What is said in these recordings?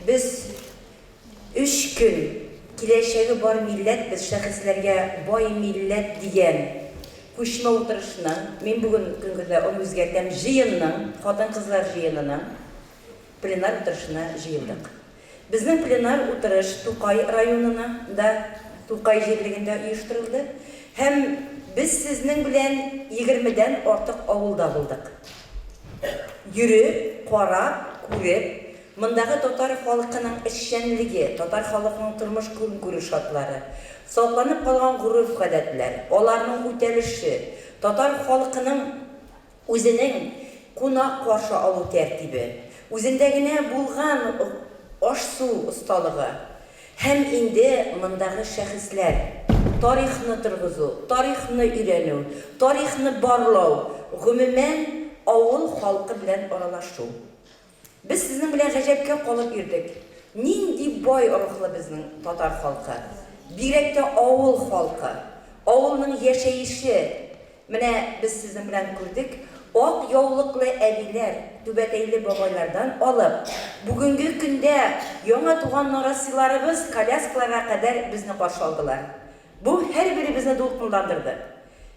Без өч көн Киләчәге бар милләт без, шәхесләргә бай милләт дигән күчмә утырышның, мин бүген көнгә аны үзгәртәм, җыенның, хатын-кызлар җыенының пленар утырышына җыелдык. Безнең пленар утырыш Тукай районына да, Тукай җирлегендә оештырылды һәм без сезнең белән егермедән артык авылда булдык. Йөреп, карап, күреп, мондагы татар халкының эшчәнлеге, татар халыкының тормыш-көнкүреш шартлары, сакланып калган гореф-гадәтләр, аларның үтәлеше, татар халкының үзенең кунак каршы алу тәртибе, үзендә генә булган аш-су осталыгы һәм инде мондагы шәхесләр, тарихны торгызу, тарихны өйрәнү, тарихны барлау, гомумән, авыл халкы белән аралашу. Без сезнең белән гаҗәпкә калып йөрдек. Нинди бай рухлы безнең татар халкы! Бигрәк тә авыл халкы! Авылның яшәеше! Менә без сезнең белән күрдек, ак яулыклы әбиләр, түбәтәйле бабайлардан алып, бүгенге көндә яңа туган нарасыйларыбыз коляскаларга кадәр безне каршы алдылар. Бу һәрберебезне дулкынландырды.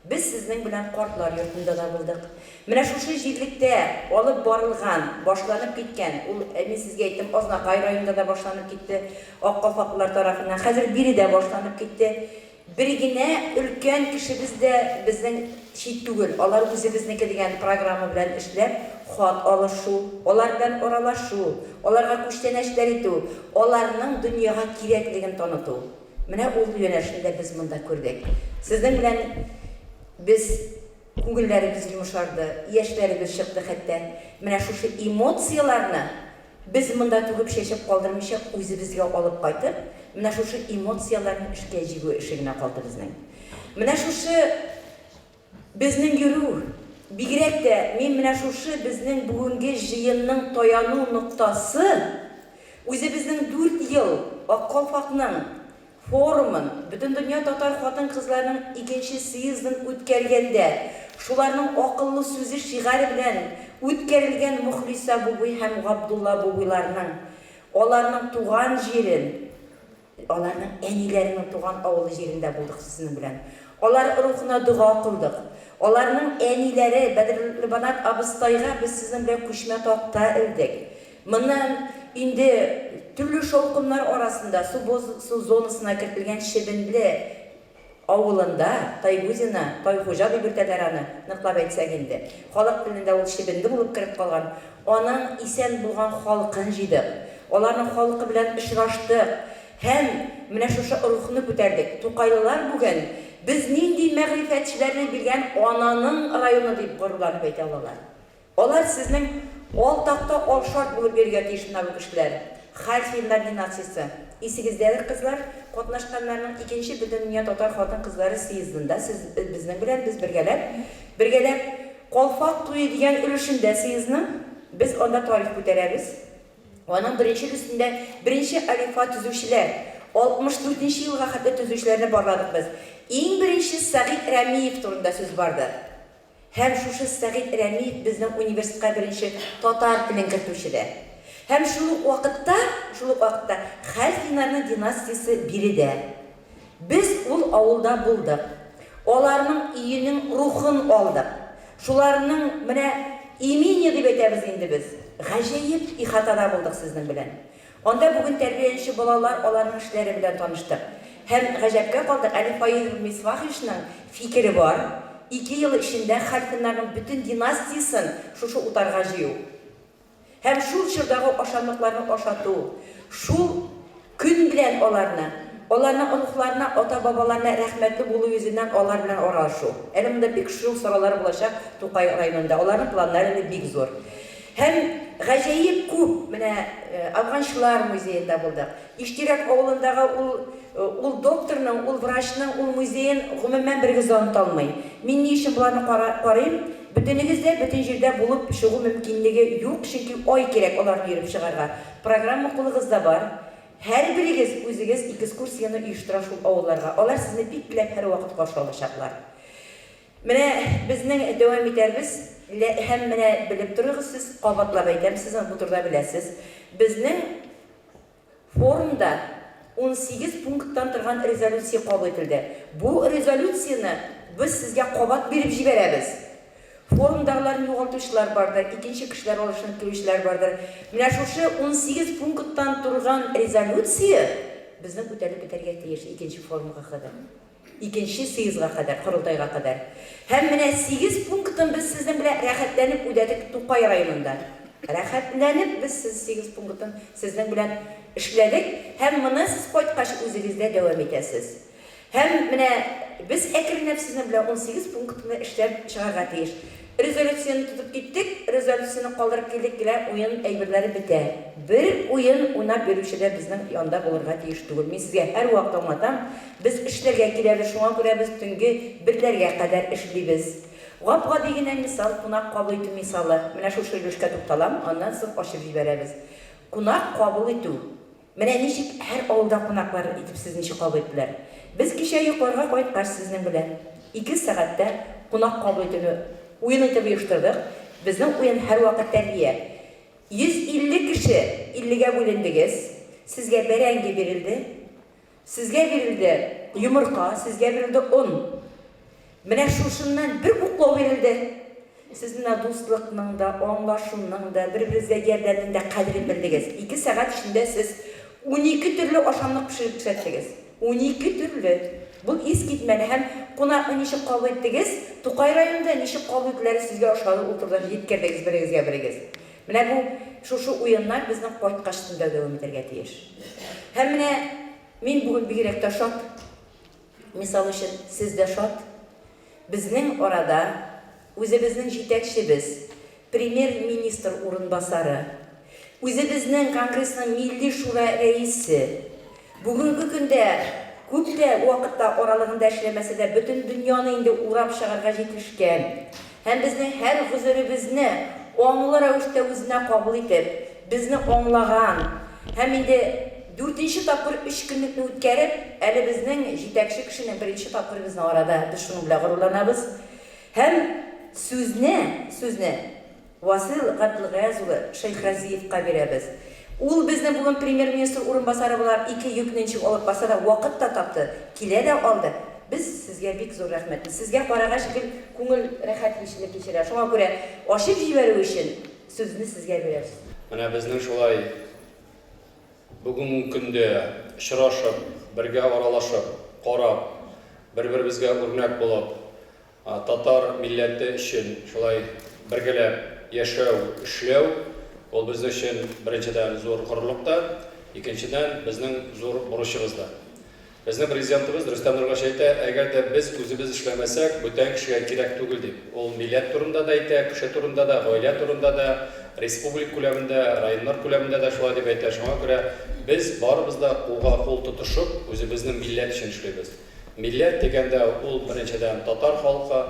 Без сезнең белән картлар йортында да булдык. Менә шушы җирлектә алып барылган, башланып киткән, ул, мин сезгә әйттем, Азнакай районында да башланып китте, ак калфаклылар тарафыннан, хәзер биредә башланып китте. Бер генә өлкән кешебез дә безнең чит түгел, алар үзебезнеке дигән программа белән эшләп, хат алышу, алар белән аралашу, аларга күчтәнәчләр итү, аларның дөньяга кирәклеген таныту. Менә ул юнәлешне дә без монда күрдек. Сезнең белән без күңелләребез йомшарды, яшьләребез чыкты хәтта. Менә шушы эмоцияләрне без монда түгеп-чәчеп калдырмыйча үзебезгә алып кайтып, менә шушы эмоцияләрне эшкә җигү эше генә калды безнең. Менә шушы безнең йөрү, бигрәк тә мин менә шушы безнең бүгенге җыенның таяну ноктасы, Үзебезнең дүрт ел Ак калфакның форумын, Бөтендөнья татар хатын-кызларының икенче съездын үткәргәндә, шуларның акыллы сүзе шигаре белән үткәрелгән Мөхлисә Бубый һәм Габдулла Бубыйларның, аларның туган җирен, Аларның әниләренең туган авылы җирендә булдык сезнең белән. Алар рухына дога кылдык. Аларның әниләре Бәдерлебанат абыстайга без сезнең белән күчмә такта элдек. Моннан инде төрле шаукымнар арасында су боз су зонасына кертелгән Чебенле Авылында, Тайгузина, Тайхуҗа дип йөртәләр аны, ныклап әйтсәк инде. Халык телендә ул Чебенле булып кереп калган. Аның исән булган халкын җыйдык. Аларның халкы белән очраштык. Һәм менә шушы рухны күтәрдек. Тукайлылар бүген, без нинди мәгърифәтчеләрне биргән ананың районы дип горурланып әйтә алалар. Алар сезнең ал такта, ал шарт булып йөрергә тиеш менә бу кешеләр. Хальфиннар династиясе. Исегездәдер, кызлар, катнашканнарның икенче Бөтендөнья татар хатын-кызлары съездында сез безнең белән без бергәләп, бергәләп Калфак туе дигән өлешендә съездның, без анда тарих күтәрәбез. Аның беренче өлешендә беренче алифа төзүчеләр, 64 нче елга хәтле төзүчеләрне барладык без. Иң беренче Сәгыйть Рәмиев турында сүз барды. Һәм шушы Сәгыйть Рәмиев безнең университетка беренче татар телен кертүче дә. Һәм шул ук вакытта, шул ук вакытта Хәлфиннарның династиясе биредә. Без ул авылда булдык. Аларның өенең рухын алдык. Шуларның менә имение дип әйтәбез инде без. Гаҗәеп ихатада булдык сезнең белән. Анда бүген тәрбияләнүче балалар аларның эшләре белән таныштык. Һәм гаҗәпкә калдык, әле Фаил Мисваховичның фикере бар, ике ел эчендә Хальфиннарның бөтен династиясен шушы утарга җыю. Һәм шул чордагы ашамлыкларны ашату, шул көн белән аларны, аларның оныкларына, ата-бабаларына рәхмәтле булу йөзеннән алар белән аралашу. Әле монда бик шул сораулар булачак Тукай районында. Аларның планнары әле бик зур. Һәм гаҗәеп күп, менә Афганчылар музеенда булдык. Иштирәк авылындагы ул ул докторның, ул врачның ул музеен гомумән берегез дә оныта алмый. Мин ни өчен боларны карыйм? Бөтенегез дә бөтен җирдә булып чыгу мөмкинлеге юк, чөнки ай кирәк аларны йөреп чыгарга. Программа кулыгызда бар. Һәрберегез үзегез экскурсияне оештыра шул авылларга. Алар сезне бик теләп һәрвакыт каршы алачаклар. Менә безнең дәвам итәрбез, лә һәм менә белеп торыгыз сез, кабатлап әйтәм, сез аны бу турыда беләсез. Безнең. Форумда 18 пункттан торган резолюция кабул ителде. Бу резолюцияне без сезгә кабат биреп җибәрәбез. Форумдагыларны югалтучылар бардыр, икенче кешеләр алышынып килүчеләр бардыр. Менә шушы 18 пункттан торган резолюция безнең үтәлеп бетәргә тиеш икенче форумга кадәр. Икенче съездга кадәр, корылтайга кадәр. Һәм менә сигез пунктын без сезнең белән рәхәтләнеп үтәдек Тукай районында. Рәхәтләнеп без сез сигез пунктын сезнең белән эшләдек һәм моны сез кайткач үзегездә дәвам итәсез. Һәм менә без әкренләп сезнең белән 18 пунктны эшләп чыгарга тиеш. Резолюцияне тотып киттек, резолюцияне калдырып килдек, келәм уен әйберләре бетә. Бер уен уйнап йөрүче дә безнең янда булырга тиеш түгел. Мин сезгә һәрвакыт аңлатам, без эшләргә киләбез, шуңа күрә без төнге берләргә кадәр эшлибез. Гап-гади генә мисал, кунак кабул итү мисалы. Менә шушы өлешкә тукталам, аннан соң ачып җибәрәбез. Кунак кабул итү. Менә ничек һәр авылда кунаклар итеп сез ничек кабул иттеләр. Без кичә йокларга кайткач сезнең белән ике сәгатьтә кунак кабул итүне уен итеп оештырдык. Безнең уен һәрвакыт тәрбия. 150 кеше иллегә бүлендегез. Сезгә бәрәңге бирелде. Сезгә бирелде йомырка, сезгә бирелде он. Менә шушыннан бер уклау бирелде. Сез менә дуслыкның да, аңлашуның да, бер-берегезгә ярдәмнең дә кадерен белдегез. Ике сәгать эчендә сез 12 төрле ашамлык пешереп күрсәттегез. 12 төрле! Бу искитмәле һәм кунакны ничек кабул иттегез, Тукай районында ничек кабул итүләре сезгә ошады, ул турыда җиткердегез берегезгә берегез. Менә бу шушы уеннар безнең кайткачтын да дәвам итәргә тиеш. Һәм менә мин бүген бигрәк тә шат. Мисал өчен, сез дә шат. Безнең арада үзебезнең җитәкчебез, премьер-министр урынбасары, үзебезнең Конгрессның Милли шура рәисе, бүгенге көндә күп тә вакытта аралыгында эшләмәсә дә, бөтен дөньяны инде урап чыгарга җитешкән һәм безнең һәр гозеребезне аңлы рәвештә үзенә кабул итеп, безне аңлаган һәм инде дүртенче тапкыр өч көнлекне үткәреп, әле безнең җитәкче кешенең беренче тапкыр безнең арада, без шуның белән горурланабыз. Һәм сүзне, сүзне Васил Габделгаяз улы Шәйхразиевка бирәбез. Ул безнең бүген премьер-министр урынбасары буларак ике йөкне ничек алып барса да, вакыт та тапты, килә дә алды. Без сезгә бик зур рәхмәтле. Сезгә карагач гел күңел рәхәт хисле кичерә. Шуңа күрә ачып җибәрү өчен сүзне сезгә бирәбез. Менә безнең шулай бүгенге көндә очрашып, бергә аралашып, карап, бер-беребезгә үрнәк булып, Татар милләте өчен шулай бергәләп яшәү, эшләү, ул безнең өчен, беренчедән, зур горурлык та, икенчедән, безнең зур бурычыбыз да. Безнең Президентыбыз Рөстәм Нургаш әйтә, әгәр дә без үзебез эшләмәсәк, бүтән кешегә кирәк түгел дип. Ул милләт турында да әйтә, кеше турында да, гаилә турында да, республика күләмендә, районнар күләмендә дә шулай дип әйтә. Шуңа күрә без барыбыз да кулга-кул тотышып, үзебезнең милләт өчен эшлибез. Милләт дигәндә, ул, беренчедән, татар халкы.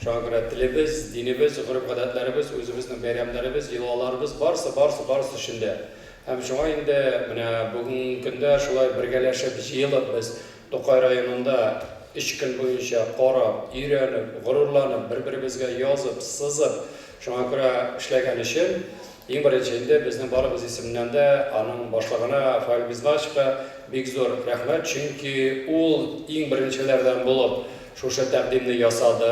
Шуңа күрә телебез, динебез, гореф-гадәтләребез, үзебезнең бәйрәмнәребез, йолаларыбыз, барысы, барысы, барысы эчендә. Һәм шуңа инде менә бүгенге көндә шулай бергәләшеп, җыелып без Тукай районында өч көн буенча карап, өйрәнеп, горурланып, бер-беребезгә язып, сызып, шуңа күрә эшләгән өчен, Иң беренче инде безнең барыбыз исеменнән дә аның башлыгына Фаил Мизбашевка бик зур рәхмәт, чөнки ул иң беренчеләрдән булып шушы тәкъдимне ясады.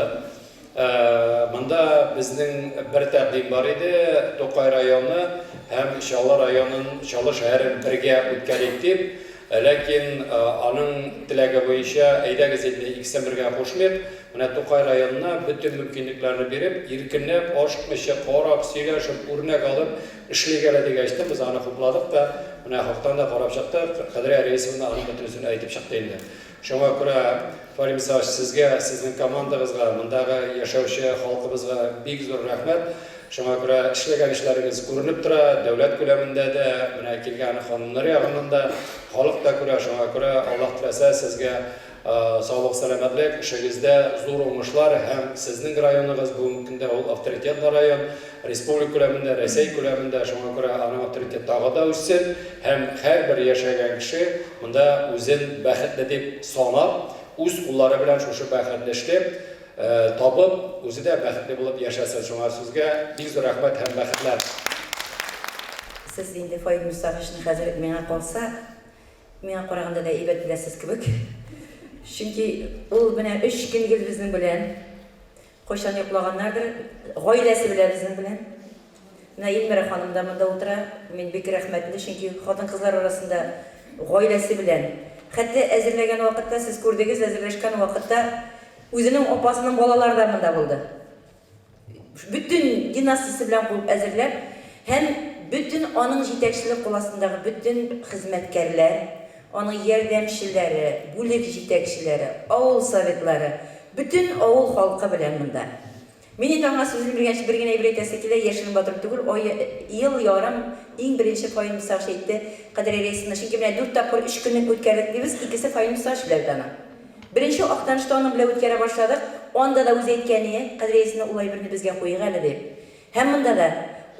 Монда безнең бер тәкъдим бар иде, Тукай районы һәм Чаллы районын, Чаллы шәһәрен бергә үткәрик дип. Ләкин аның теләге буенча, әйдәгез инде икесен бергә кушмыйк, менә Тукай районына бөтен мөмкинлекләрне биреп, иркенләп, ашыкмыйча карап, сөйләшеп, үрнәк алып эшлик әле дигәч тә, без аны хупладык та, менә хактан да карап чыктык, Кадрия Рәисовна аның бөтенесен әйтеп чыкты инде. Шуңа күрә, Фарим Исаевич, сезгә, сезнең командагызга, мондагы яшәүче халкыбызга бик зур рәхмәт. Шуңа күрә эшләгән эшләрегез күренеп тора, дәүләт күләмендә дә, менә килгән ханымнар ягыннан да, халык та күрә. Шуңа күрә, Аллаһ теләсә, сезгә саулык-сәламәтлек, эшегездә зур уңышлар һәм сезнең районыгыз бүгенге көндә ул авторитетлы район, республика күләмендә, Рәсәй күләмендә, шуңа күрә аның авторитеты тагы да үссен һәм һәрбер яшәгән кеше монда үзен бәхетле дип санап, үз куллары белән шушы бәхетне эшләп, табып, үзе дә бәхетле булып яшәсен. Шуңа сүзгә бик зур рәхмәт һәм бәхетләр! Сез инде Фаил Мустафичны хәзер миңа калса. миңа караганда да әйбәт беләсез кебек. Чөнки ул менә өч көн гел безнең белән. Кайчан йоклаганнардыр, гаиләсе белән безнең белән. Менә Эльмира ханым да монда утыра. Мин бик рәхмәтле, чөнки хатын-кызлар арасында гаиләсе белән. Хәтта әзерләгән вакытта, сез күрдегез, әзерләшкән вакытта үзенең апасының балалары да монда булды. Бөтен династиясе белән куып әзерләп һәм бөтен аның җитәкчелек кул астындагы бөтен хезмәткәрләр, аның ярдәмчеләре, бүлек җитәкчеләре, авыл советлары, бөтен авыл халкы белән монда. Мин инде аңа сүзен биргәнче бер генә әйбер әйтәсе килә, яшерен батырып түгел, ай, ел ярым иң беренче Фаил Мисагыч әйтте, Кадрия Рәисовна, чөнки менә дүрт тапкыр өч көнлек үткәрдек дибез, икесе Фаил Мисагыч белән бит аның. Беренче Актанышта аның белән үткәрә башладык, анда да үзе әйткәние, Кадрия Рәисовна, ул әйберне безгә куйыйк әле, дип. Һәм монда да,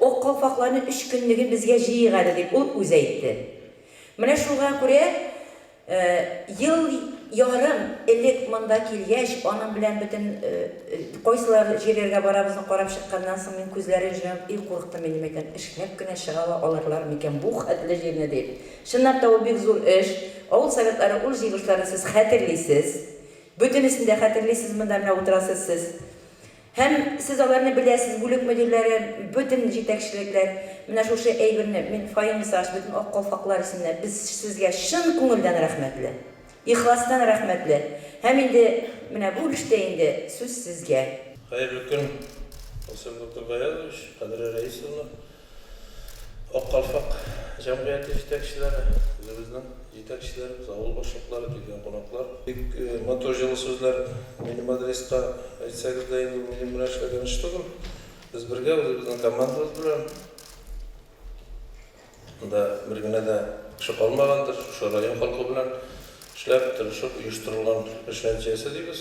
Ак калфакларны өч көнлеген безгә җыйыйк әле, дип ул үзе әйтте. Менә шуңа күрә ел ярым элек монда килгәч, аның белән бөтен кайсылар җирләргә барабызны карап чыкканнан соң, мин күзләрен җомып, и курыктым инде, мәйтәм, эшләп кенә чыга ала алырлар микән бу хәтле җирне дип. Чынлап та ул бик зур эш. Авыл советлары ул җыелышларны сез хәтерлисез. Бөтенесен дә хәтерлисез, монда менә утырасыз сез. Һәм сез аларны беләсез, бүлек мөдирләре, бөтен җитәкчелекләр. Менә шушы әйберне мин, Фаил Мисаевич, бөтен ак калфаклар исеменә без сезгә чын күңелдән рәхмәтле. Ихластан рәхмәтле. Һәм инде менә бу өлештә инде сүз сезгә. Хәерле көн, Васил Габделгаязович, Кадрия Рәисовна. Ак калфак җәмгыяте җитәкчеләре, үзебезнең җитәкчеләребез, авыл башлыклары, килгән кунаклар. Бик матур җылы сүзләр минем адреска әйтсәгез дә инде ул минем белән эшләгән эш түгел. Без бергә үзебезнең командабыз белән. Монда бер генә дә кеше калмагандыр, шушы район халкы белән эшләп, тырышып оештырылган эш нәтиҗәсе дибез.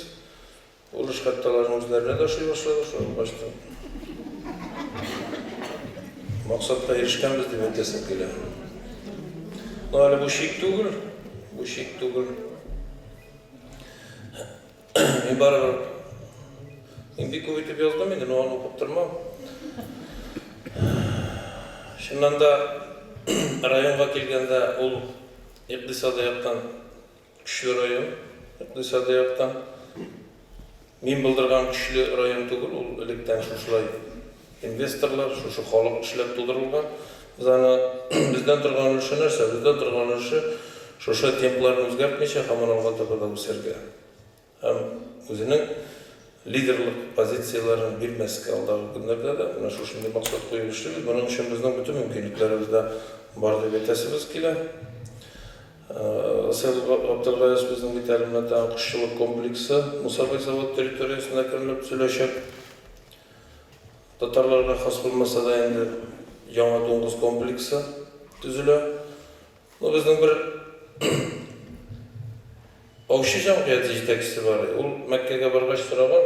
Ул эш хәтта аларның үзләренә дә ошый башлады, шулай булгач та максатка ирешкәнбез дип әйтәсем килә. Но әле бу чик түгел, бу чик түгел. Мин барыбер мин бик күп итеп яздым инде, но аны укып тормам. Чыннан да районга килгәндә ул икътисадый яктан Көчле район, икътисади яктан. Мин булдырган көчле район түгел, ул электән шушылай инвесторлар, шушы халык эшләп тудырылган. Без аны, бездән торган өлеше нәрсә? Бездән торган өлеше шушы темпларны үзгәртмичә һаман алга таба да үсәргә. Һәм үзенең лидерлык позицияләрен бирмәскә алдагы көннәрдә дә менә шушындый максат куеп эшлибез. Моның өчен безнең бөтен мөмкинлекләребез дә бар дип әйтәсебез килә. Расил Габделгаяз безнең бит әле менә тагын кошчылык комплексы Мусабай завод территориясендә әкренләп төзеләчәк. Татарларга хас булмаса да инде яңа дуңгыз комплексы төзелә. Ну, безнең бер аучы җәмгыяте җитәкчесе бар. Ул Мәккәгә баргач сораган,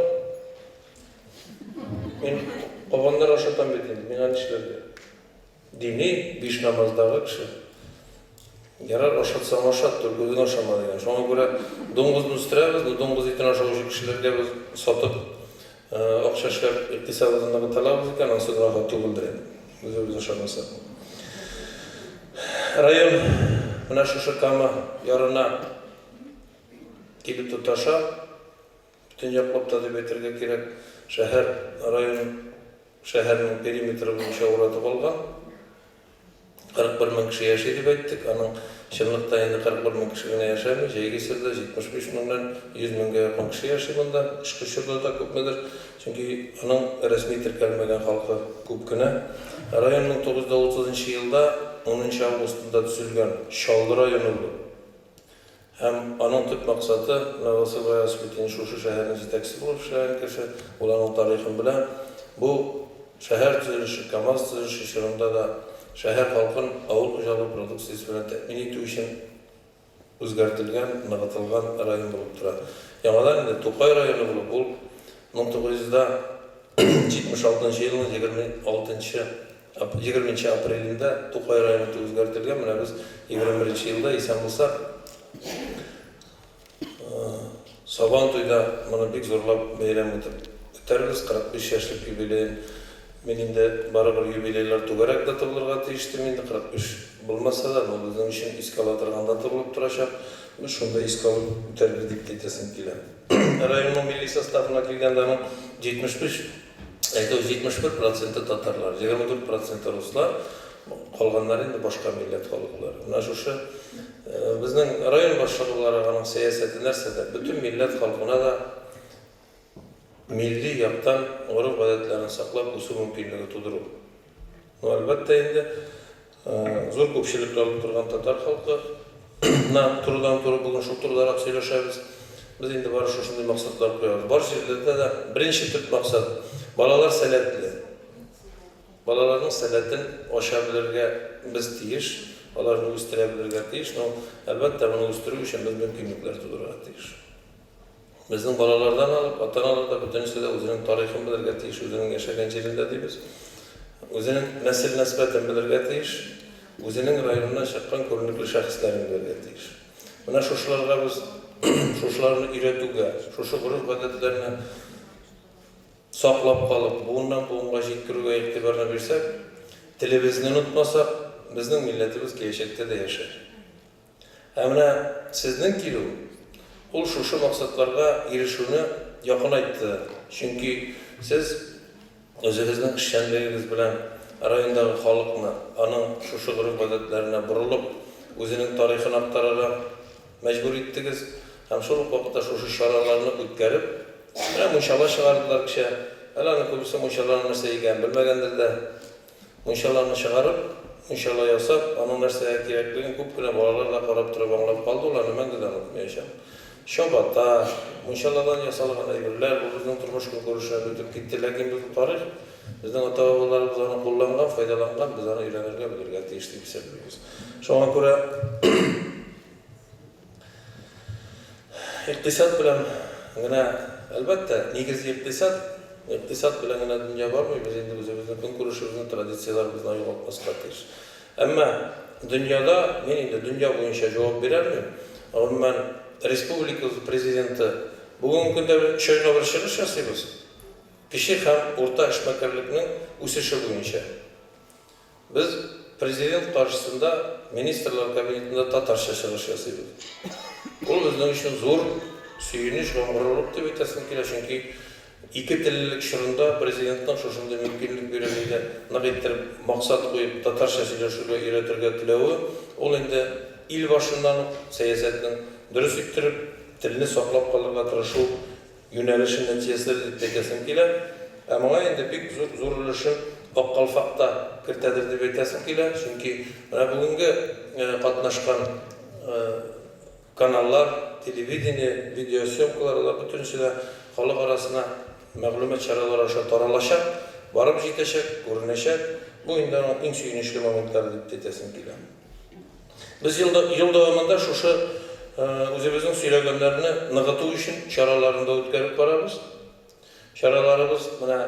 мин кабаннар ашатам бит инде, миңа нишләргә? Дини, биш намаздагы кеше. Ярар, ашатсаң ашат, только үзең ашама дигән. Шуңа күрә дуңгызны үстерәбез, но дуңгыз итен ашаучы кешеләргә без сатып акча эшләп икътисадыбызны ныгыта алабыз икән, анысы гөнаһ түгелдер инде. Үзебез ашамасак. Район менә шушы Кама ярына килеп тоташа. Бөтен яклап та дип әйтергә кирәк. Шәһәр, район шәһәрнең периметры буенча уратып алган. 41 мең кеше яши дип әйттек. Аның чынлыкта инде 41 мең кеше генә яшәми. Җәйге чорда 75 меңнән 100 меңгә якын кеше яши монда. Кышкы чорда да күпмедер. Чөнки аның рәсми теркәлмәгән халкы күп кенә. Район 1930 нчы елда 10 нчы августында төзелгән Чаллы районы булып. Һәм аның төп максаты, менә Васил Гаязов бит инде шушы шәһәрнең җитәкчесе булып эшләгән кеше, ул аның тарихын белә. Бу шәһәр төзелеше, КАМАЗ төзелеше чорында да шәһәр халкын авыл хуҗалыгы продукциясе белән тәэмин итү өчен үзгәртелгән, ныгытылган район булып тора. Яңадан инде Тукай районы булып, ул 1976 нчы елның 26 нчы Егерменче апрелендә Тукай районы итеп үзгәртелгән. Менә без 21 нче елда исән булсак, Сабан туйда моны бик зурлап бәйрәм итеп үтәрбез. 45 яшьлек юбилеен. Мин инде барыбер юбилейлар түгәрәк дата булырга тиеш дим инде, 45 булмаса да, бу безнең өчен искә ала торган дата булып торачак. Без шунда искә алып үтәрбез дип тә әйтәсем килә. Районның милли составына килгәндә, аның 75, әйтү 71 проценты татарлар, 24 проценты руслар, калганнары инде башка милләт халыклары. Менә шушы безнең район башлыгы буларак аның сәясәте нәрсәдә? Бөтен милләт халкына да милли яктан гореф-гадәтләрен саклап үсү мөмкинлеге тудыру. Ну, әлбәттә инде, зур күпчелекне алып торган татар халкы на турыдан-туры бүген шул турыдарак сөйләшәбез. Без инде бары шушындый максатлар куябыз. Бар җирләрдә дә беренче төп максат, балалар сәләтле. Балаларның сәләтен ача белергә без тиеш, аларны үстерә белергә тиеш. Ну, әлбәттә, моны үстерү өчен без мөмкинлекләр тудырырга тиеш. Безнең балалардан алып, ата-аналар да бөтенесе дә үзенең тарихын белергә тиеш, үзенең яшәгән җирендә дибез. Үзенең нәсел-нәсбәтен белергә тиеш, үзенең районыннан чыккан күренекле шәхесләрен белергә тиеш. Менә шушыларга без, шушыларны өйрәтүгә, шушы гореф-гадәтләрне саклап калып, буыннан-буынга җиткерүгә игътибарны бирсәк, телебезне онытмасак, безнең милләтебез киләчәктә дә яшәр. Ә менә сезнең килү, ул шушы максатларга ирешүне якынайтты, чөнки сез үзегезнең эшчәнлегегез белән райондагы халыкны аның шушы гореф-гадәтләренә борылып, үзенең тарихын актарырга мәҗбүр иттегез һәм шул ук вакытта шушы чараларны үткәреп, менә мунчала чыгардылар кичә, әле аның күбесе мунчаланың нәрсә икәнен белмәгәндер дә. Мунчаланы чыгарып, мунчала ясап, аның нәрсәгә кирәклеген күп кенә балалар да карап торып аңлап калды, ул аны мәңге дә онытмаячак. Чабата, мунчаладан ясалган әйберләр, бу безнең тормыш-көнкүрешенә үтеп китте, ләкин без бу тарих, безнең ата-бабаларыбыз аны кулланган, файдаланган, без аны өйрәнергә, белергә тиеш дип исәплибез. Шуңа күрә Икътисад белән генә, әлбәттә, нигез икътисад, икътисад белән генә дөнья бармый, без инде үзебезнең көнкүрешебезне, традицияләребезне югалтмаска тиеш. Әмма дөньяда, мин инде дөнья буенча җавап бирә алмыйм, гомумән, республикабыз Президенты, бүгенге көндә без өч айга бер чыгыш ясыйбыз, кече һәм урта эшмәкәрлекнең үсеше буенча. Без Президент каршысында Министрлар Кабинетында татарча чыгыш ясыйбыз. Ул безнең өчен зур сөенеч һәм горурлык дип әйтәсем килә, чөнки ике теллелек чорында Президентның шушындый мөмкинлек биреп инде нык иттереп максат куеп татарча сөйләшергә өйрәтергә теләве, ул инде ил башыннан ук сәясәтнең дөрес иттереп телне саклап калырга тырышу юнәлеше нәтиҗәседер дип тә әйтәсем килә. Ә моңа инде бик зур зур өлешен Ак калфак та кертәдер дип әйтәсем килә, чөнки менә бүгенге катнашкан каналлар, телевидение, видеосъемкалар, алар бөтенесе дә халык арасына мәгълүмат чаралары аша таралачак, барып җитәчәк, күренәчәк. Бу инде аның иң сөенечле моментлары дип тә әйтәсем килә. Без ел, ел дәвамында шушы үзебезнең сөйләгәннәрне ныгыту өчен чараларын да үткәреп барабыз. Чараларыбыз менә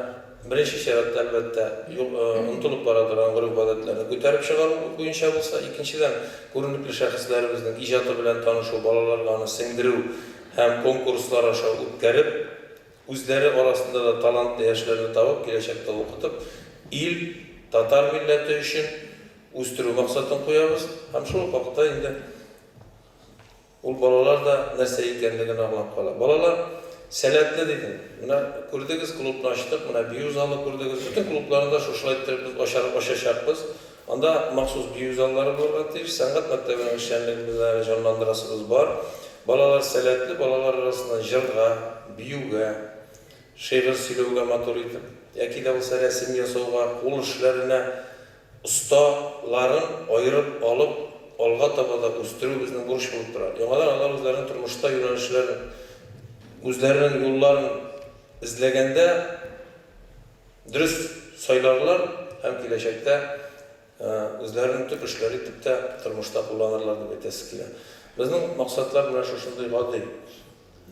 беренче чиратта, әлбәттә, онытылып бара торган гореф-гадәтләрне күтәреп чыгару буенча булса, икенчедән, күренекле шәхесләребезнең иҗаты белән танышу, балаларга аны сеңдерү һәм конкурслар аша үткәреп, үзләре арасында да талантлы яшьләрне табып, киләчәктә укытып, ил, татар милләте өчен үстерү максатын куябыз һәм шул ук вакытта инде ул балалар да нәрсә икәнлеген аңлап кала. Балалар сәләтле дидем. Менә күрдегез, клубны ачтык, менә бию залы күрдегез. Бөтен клубларны да шушылай иттереп без ачар, ачачакбыз. Анда махсус бию заллары булырга тиеш. Сәнгать мәктәбенең эшчәнлеген без әле җанландырасыбыз бар. Балалар сәләтле, балалар арасыннан җырга, биюгә, шигырь сөйләүгә матур итеп, яки дә булса рәсем ясауга, кул эшләренә Оста ларын аерып алып, алга таба да үстерү безнең бурыч булып тора. Яңадан алар үзләренең тормышта юнәлешләрен, үзләренең юлларын эзләгәндә дөрес сайларлар һәм киләчәктә үзләренең төп эшләре итеп тә тормышта кулланырлар дип әйтәсе килә. Безнең максатлар менә шушындый гади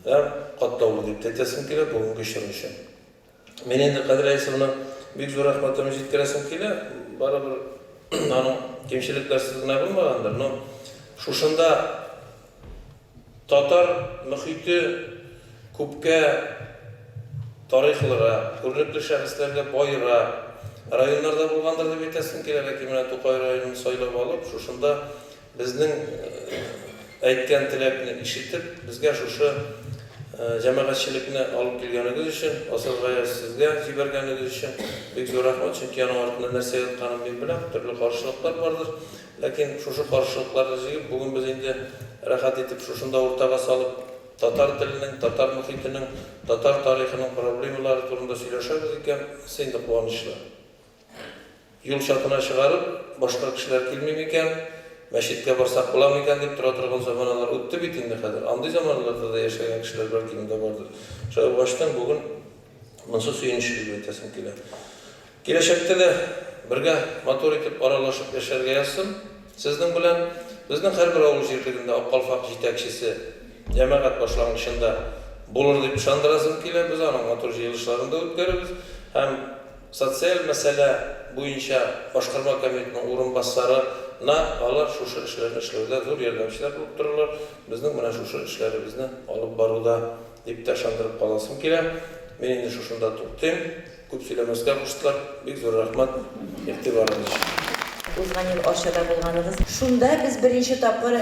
һәм катлаулы дип тә әйтәсем килә бүгенге чор өчен. Мин инде Кадри Әйсовна бик зур рәхмәтемне җиткерәсем килә. Барыбер аның кимчелекләрсез генә булмагандыр, но шушында татар мөхите күпкә тарихлырак, күренекле шәхесләргә баерак. районнарда булгандыр дип әйтәсем килә, ләкин менә Тукай районын сайлап алып, шушында безнең әйткән теләкне ишетеп, безгә шушы җәмәгатьчелекне алып килгәнегез өчен, Асыл Гаяз, сезгә җибәргәнегез өчен бик зур рәхмәт, чөнки аның артында нәрсә ятканын мин беләм, төрле каршылыклар бардыр. Ләкин шушы каршылыкларны җигеп, бүген без инде рәхәт итеп шушында уртага салып, татар теленең, татар мохитенең, татар тарихының проблемалары турында сөйләшәбез икән, монысы инде куанычлы. Юл чатына чыгарып, башка кешеләр килми микән, мәчеткә барсак була микән дип тора торган заманалар үтте бит инде хәзер. Андый заманаларда да яшәгән кешеләр бәлки монда бардыр. Шулай булгачтан бүген монысы сөенечле дип әйтәсем килә. Киләчәктә дә бергә матур итеп аралашып яшәргә язсын сезнең белән. Безнең һәрбер авыл җирлегендә Ак калфак җитәкчесе җәмәгать башлангычында булыр дип ышандырасым килә. Без аның матур җыелышларын да үткәрербез һәм социаль мәсьәлә буенча башкарма комитетының урынбасары на алар шушы эшләрне эшләүдә зур ярдәмчеләр булып торырлар, безнең менә шушы эшләребезне алып баруда, дип тә ышандырып каласым килә. Мин инде шушында туктыйм. Күп сөйләмәскә куштылар. Бик зур рәхмәт игътибарыгыз өчен. Узган ел Арчада булганыгыз. Шунда без беренче тапкыр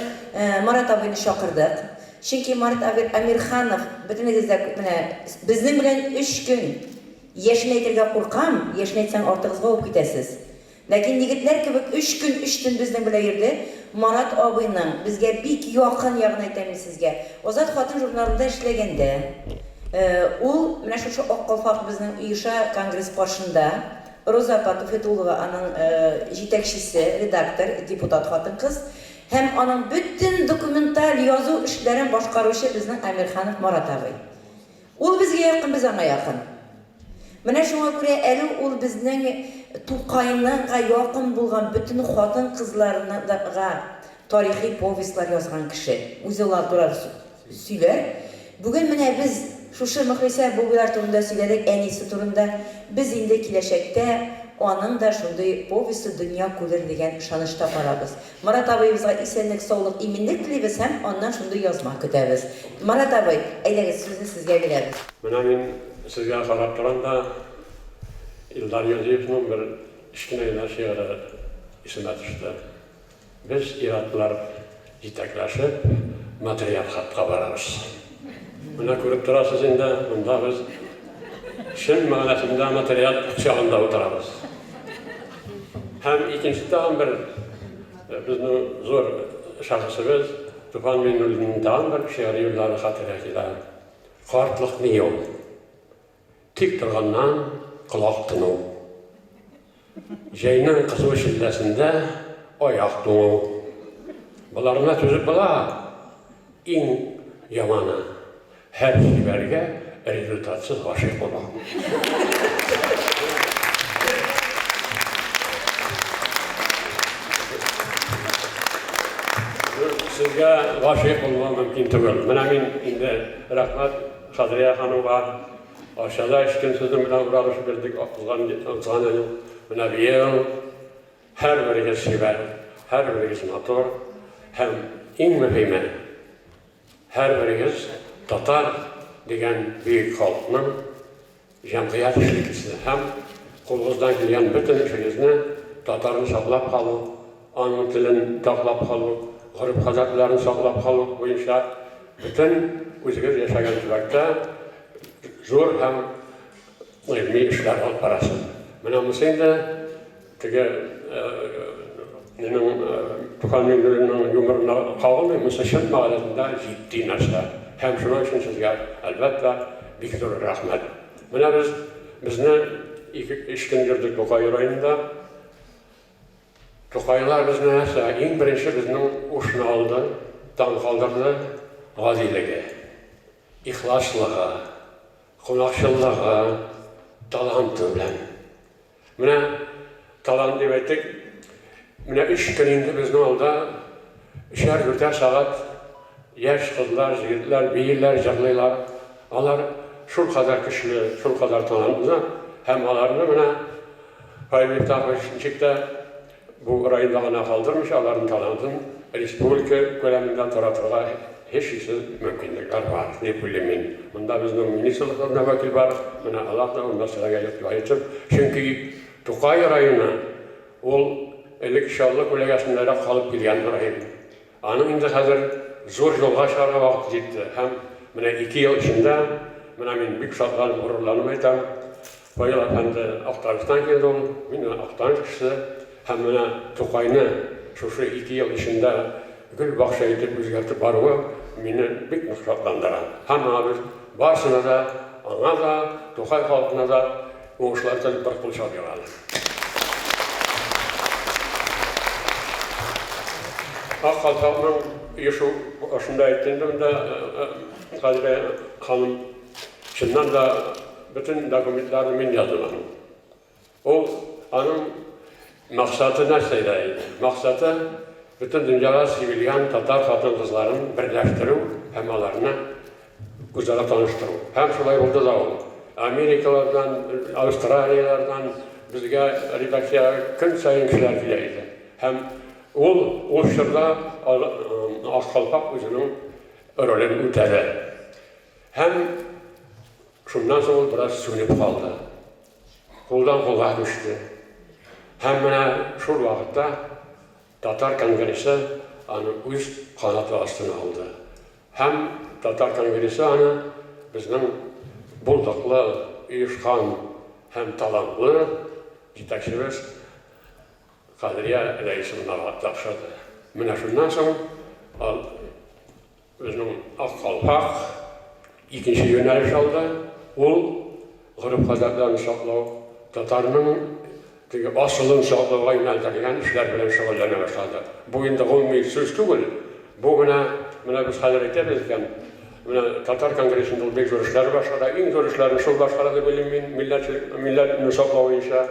Марат абыйны чакырдык. Чөнки Марат абый Әмирханов, бөтенегез дә менә безнең белән өч көн, яшен әйтергә куркам, яшен әйтсәң артыгызга ук китәсез. Ләкин егетләр кебек өч көн, өч төн безнең белән йөрде. Марат абыйның безгә бик якын ягын әйтәм мин сезгә. Азат хатын журналында эшләгәндә, ул менә шушы Ак калфак безнең оеша конгресс каршында, Роза апа Туфетулова аның җитәкчесе, редактор, депутат хатын-кыз һәм аның бөтен документаль язу эшләрен башкаручы безнең Әмирханов Марат абый. Ул безгә якын, без аңа якын. Менә шуңа күрә әле ул безнең Тукайныга якын булган бөтен хатын-кызларныга тарихи повестьлар язган кеше. Үзе ул турада сөйләр. Бүген менә без шушы Мөхлисә Бубыйлар турында сөйләдек, әнисе турында. Без инде киләчәктә аның да шундый повесте дөнья күрер дигән ышанычта калабыз. Марат абыебызга исәнлек, саулык, иминлек телибез һәм аннан шундый язма көтәбез. Марат абый, әйдәгез, сүзне сезгә бирәбез. Менә мин сезгә карап торам да, Илдар Юзиевның бер кечкенә генә шигыре исемә төште. Без, ир-атлар, җитәкләшеп, матриархатка барабыз. Менә күреп торасыз инде, монда без чын мәгънәсендә матриарх кочагында утырабыз. Һәм икенче тагын бер безнең зур шәхесебез Туфан Миңнуллинның тагын бер шигъри юллары хәтергә килә. Картлык ни ул? Тик торганнан колак тыну. Җәйнең кызу челләсендә аяк туңу. Боларына түзеп була. Иң яманы, һәр чибәргә результатсыз гашыйк булу. Сезгә гашыйк булмау мөмкин түгел. Менә мин инде рәхмәт Садрия ханымга. Арчада өч көн сезнең белән уралышып йөрдек, узган ел. Менә быел һәрберегез чибәр, һәрберегез матур һәм иң мөһиме, һәрберегез татар дигән бөек халыкның җәмгыять эшлеклесе һәм кулыгыздан килгән бөтен эшегезне татарны саклап калу, аның телен саклап калу, гореф-гадәтләрен саклап калу буенча бөтен үзегез яшәгән төбәктә зур һәм гыйльми эшләр алып барасыз. Менә монысы инде теге минем Туфан Миңнуллинның юморына кагылмый, монысы чын мәгънәсендә җитди нәрсә. Һәм шуның өчен сезгә, әлбәттә, бик зур рәхмәт. Менә без безне ике-өч көн йөрдек Тукай районында. Тукайлар безне нәрсә, иң беренче безнең ушны алды, таң калдырды, гадилеге, ихласлыгы, Кунакчыллыгы, таланты белән. Менә талант дип әйттек. Менә өч көн инде безнең алда өчәр-дүртәр сәгать яшь кызлар, җегетләр бииләр, җырлыйлар. Алар шулкадәр көчле, шулкадәр талантлы һәм аларны менә Фаил Мифтахович ничек тә Бу районда гына калдырмыйча, аларның талантын республика күләмендә таратырга һичшиксез мөмкинлекләр бар, дип уйлыйм мин. Монда безнең министрлыктан да вәкил бар, менә алар да бу мәсьәләгә игътибар итеп, чөнки Тукай районы ул элек Чаллы күләгәсендәрәк калып килгән район. Аның инде хәзер зур юлга чыгарга вакыты җитте һәм менә ике ел эчендә, менә мин бик шатланып, горурланып әйтәм, Фаил әфәнде Актаныштан килде ул, мин менә Актаныш кешесе һәм менә Тукайны шушы ике ел эчендә гөл бакча итеп үзгәртеп баруы мине бик нык шатландыра. Һәм моңа без барысына да, аңа да, Тукай халкына да уңышлар теләп бер кул чабыйк әле. Ак калфакның оешу башында әйтте инде монда Кадрия ханым. Чыннан да бөтен документларны мин яздым аның. Ул аның максаты нәрсәдә иде? Максаты бөтен дөньяга сибелгән татар хатын-кызларын берләштерү һәм аларны үзара таныштыру. Һәм шулай булды да ул. Америкалардан, Австралияләрдән безгә редакциягә көн саен кешеләр килә иде. Һәм ул ул чорда Ак калфак үзенең ролен үтәде. Һәм шуннан соң ул бераз сүнеп калды. Кулдан кулга күчте. Һәм менә шул вакытта Татар конгрессы аны үз канаты астына алды. Һәм Татар конгрессы аны безнең булдыклы, оешкан һәм талантлы җитәкчебез Кадрия Рәисовнага тапшырды. Менә шуннан соң Безнең Ак калфак икенче юнәлеш алды. Ул гореф-гадәтләрне саклау, татарның теге асылын саклауга юнәлдерелгән эшләр белән шөгыльләнә башлады. Бу инде гомуми сүз түгел. Бу менә, менә без хәзер әйтәбез икән, менә татар конгрессында ул бик зур эшләр башкара, иң зур эшләрне шул башкара дип уйлыйм мин, милләтчелек, милләтне саклау буенча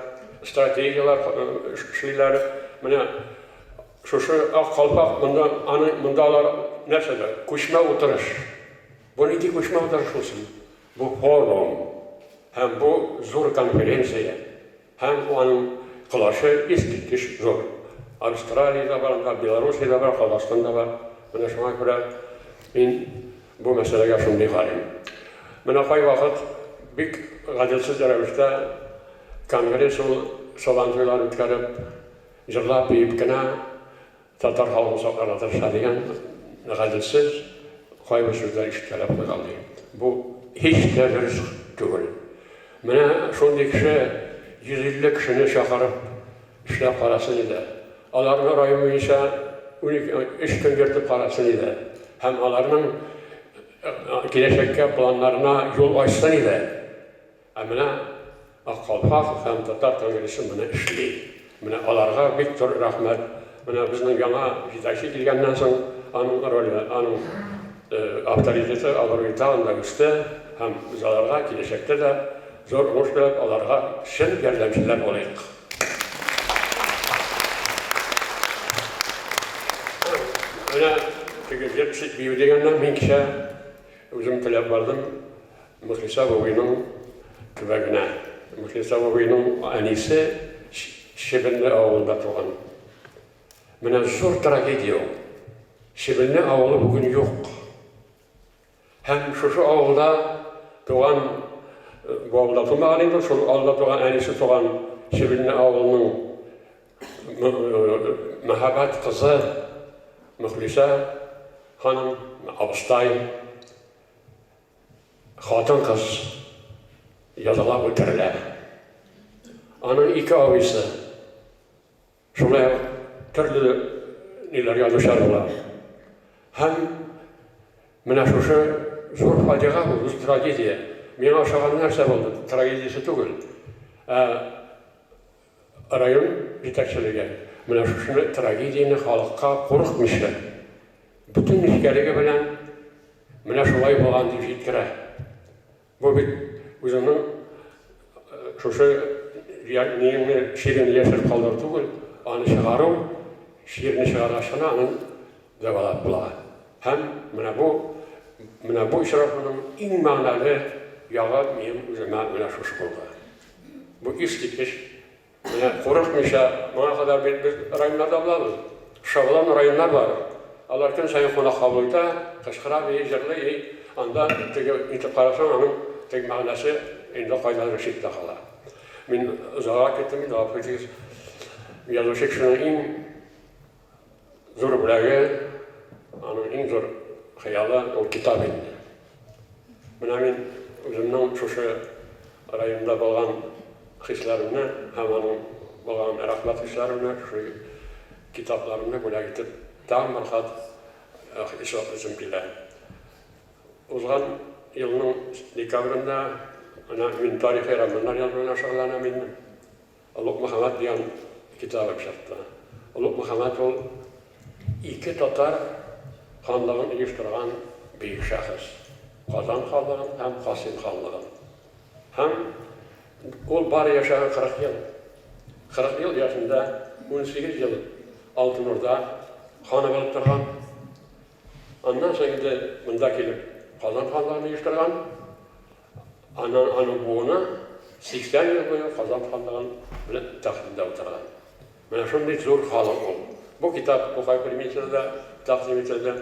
стратегияләр эшлиләр. Менә Шушы Ак калфак монда, аны монда алар нәрсәдә? Күчмә утырыш. Бу нинди күчмә утырыш булсын? Бу форум. Һәм бу зур конференция. Һәм аның колачы искиткеч зур. Австралия дә бар анда, Белоруссия дә бар, Казахстан да бар. Менә шуңа күрә мин бу мәсьәләгә шундый карыйм. Менә кайвакыт бик гаделсез рәвештә конгресс ул Сабантуйлар үткәреп, Җырлап-биеп кенә татар халкын сакларга тырыша дигән гаделсез кайбер сүзләр ишеткәләп куйгалый. Бу һич тә дөрес түгел. Менә шундый кеше 150 кешене чакырып эшләп карасын иде. Аларны район буенча унике, өч көн йөртеп карасын иде. Һәм аларның киләчәккә планнарына юл ачсын иде. Ә менә Ак калфак һәм Татар конгрессы моны эшли. Менә аларга бик зур рәхмәт. Менә безнең яңа җитәкче килгәннән соң аның роле, аның авторитеты, абруе тагын да үсте һәм без аларга киләчәктә дә зур уңыш теләп, аларга чын ярдәмчеләр булыйк. Менә теге җыр, бию дигәннән мин кичә үзем теләп бардым. Мөхлисә бабайның төбәгенә. Мөхлисә бабайның әнисе Чебенле авылында туган. Менә зур трагедия ул. Чебенле авылы бүген юк. Һәм шушы авылда туган, бу авылда тумаган инде, шул авылда туган әнисе туган Чебенле авылының мәһабәт кызы Мөхлисә ханым, абыстай, Хатын-кыз язалап үтерелә. Аның ике абыйсы шулай ук төрле ниләргә дучар була. Һәм менә шушы зур фаҗига бу, зур трагедия. Миңа ошаган нәрсә булды? Трагедиясе түгел. Ә район җитәкчелеге менә шушыны трагедияне халыкка курыкмыйча, бөтен нечкәлеге белән Менә шулай булган дип җиткерә. Бу бит үзеңнең шушы ниеңне, чиреңне яшереп калдыру түгел, аны чыгару, чирне чыгаргач кына аны дәвалап була. Һәм менә бу менә бу очрашуның иң мәгънәле ягы минем үземә менә шушы булды. Бу искиткеч Менә курыкмыйча, моңа кадәр бит без районнарда булабыз. Шаблон районнар бар. Алар көн саен кунак кабул итә, кычкыра, бии, җырлый, и анда теге итеп карасаң, аның теге мәгънәсе инде кайдадыр читтә кала. Мин озаграк киттем инде, гафу итегез. Язучы кешенең иң зур бүләге, аның иң зур хыялы ул китап инде. Менә мин үземнең шушы районда булган хисләремне һәм аның булган рәхмәт хисләремне шушы китапларымны бүләк итеп тагын бер кат исбатлыйсым килә. Узган елның декабрендә менә мин тарихи романнар язу белән шөгыльләнәм инде. Олуг Мөхәммәд дигән китабым чыкты. Олуг Мөхәммәд ул ике татар ханлыгын оештырган бөек шәхес. Казан ханлыгын һәм Касыйм ханлыгын. Һәм ул бары яшәгән 40 ел. 40 ел яшендә 18 ел Алтын Урда ханы булып торган. Аннан соң инде монда килеп Казан ханлыгын оештырган. Аннан аның буыны 80 ел буе Казан ханлыгын белән тәхетендә утырган. Менә шундый зур халык ул. Бу китап Тукай премиясендә дә тәкъдим ителде.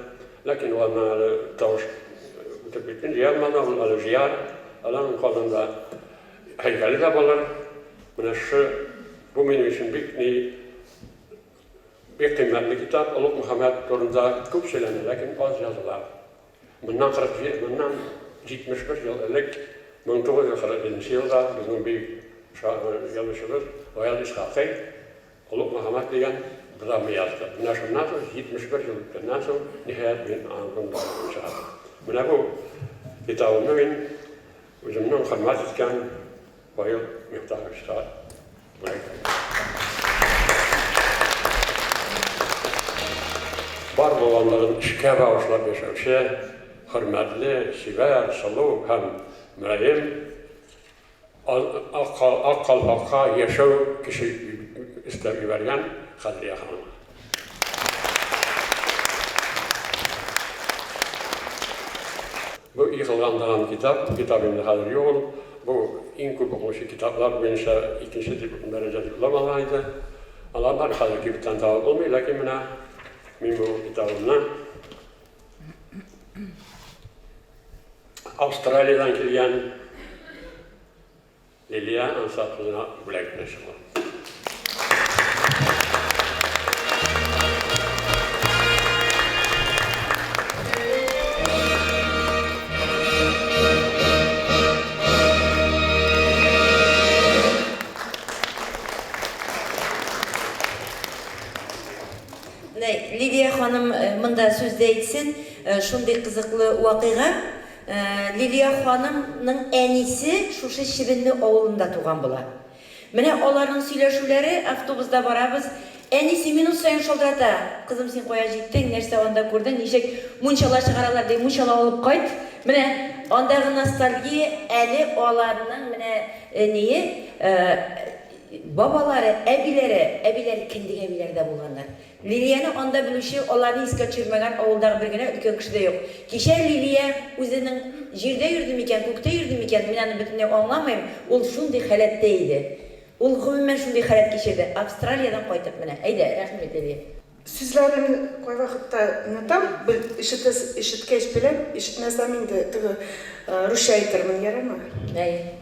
Ләкин ул аннан әле тавыш үтеп киткән, җыялмады, ул әле җыяр. Әле аның Казанда һәйкәле дә булыр. Менә шушы, бу минем өчен бик ни Бик кыйммәтле китап, Олуг Мөхәммәд турында күп сөйләнә, ләкин аз языла. Моннан 40, моннан 71 ел элек, 1947 нче елда безнең бөек язучыбыз Гаяз Исхакый Олуг Мөхәммәд дигән драма язды. Менә шуннан соң, 71 ел үткәннән соң, ниһаять, мин аның турында язып чыгардым. Менә бу китабымны мин үземнең хөрмәт иткән Фаил Мифтаховичка бүләк итәм. Бар булганлыгын эшкә багышлап яшәүче хөрмәтле, чибәр, сылу һәм мөлаем Ак калфакка яшәү көче өстәп җибәргән Кадрия ханымга. Бу егылган дигән китап, бу китап инде хәзер юк ул. Бу иң күп укылучы китаплар буенча икенче дип дәрәҗә диплом алган иде. Аларны да хәзер кибеттән табып булмый, ләкин менә мин бу китабымны Австралиядән килгән Лилия Ансар кызына бүләк итмәкче булам. Лилия ханым монда сүз дә әйтсен, шундый кызыклы вакыйга. Лилия ханымның әнисе шушы Чебенле авылында туган була. Менә аларның сөйләшүләре, автобуста барабыз, әнисе минут саен шалтырата, Кызым, син кая җиттең, нәрсә анда күрдең, ничек мунчала чыгаралар, ди, мунчала алып кайт. Менә андагы ностальгия әле аларның менә ние, бабалары, әбиләре, әбиләре кендек әбиләре дә булганнар. Лилияне анда белүче, аларны искә төшермәгән авылдагы бер генә өлкән кеше дә юк. Кичә Лилия үзенең җирдә йөрде микән, күктә йөрде микән, мин аны бөтенләй аңламыйм, ул шундый халәттә иде. Ул гомумән шундый халәт кичерде. Австралиядән кайтып менә. Әйдә, рәхим ит, Лилия. Сүзләрен кайвакытта онытам, ишетәс, ишеткәч беләм, ишетмәсәм инде теге русча әйтермен, ярыймы? Әйе.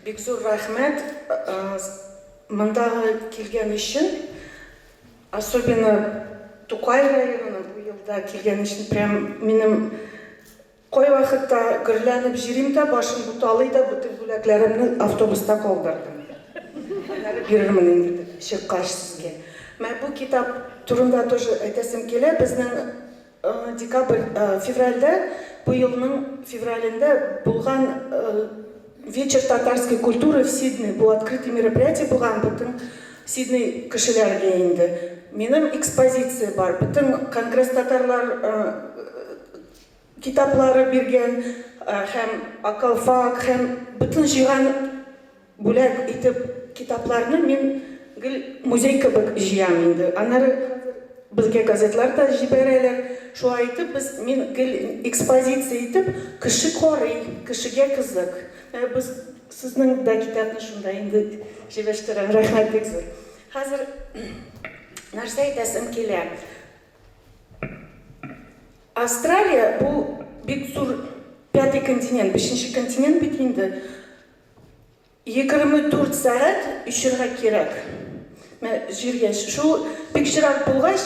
Бик зур рәхмәт, мондагы килгән өчен. Особенно Тукай районына бу елда килгән өчен прям минем кайвакытта гөрләнеп җөрим дә, башым буталый да, бөтен бүләкләремне автобуста калдырдым. Аннары бирермен инде чыккач сезгә. Менә бу китап турында тоже әйтәсем килә. Безнең Декабрь, февральдә, бу елның февралендә булган Вечер татарской культуры в Сиднey, бу открытый мероприятие булган бөтен Сиднey кешеләргә инде. Минем экспозиция бар, бөтен конгресс татарлар китаплары биргән һәм Акалфак һәм бөтен җыйган Бүләк итеп китапларны мин гел музей кебек җыям инде. Аннары хәзер безгә газетлар да җибәрәләр. Шулай итеп без, мин гел экспозиция итеп, кеше карый, кешегә кызык. Менә без сезнең дә китапны шунда инде җибештерәм. Рәхмәт бик зур. Хәзер нәрсә әйтәсем килә. Австралия бу бик зур пятый континент, бишенче континент бит инде. 24 сәгать очырга кирәк. Менә җиргә шул бик җырак булгач,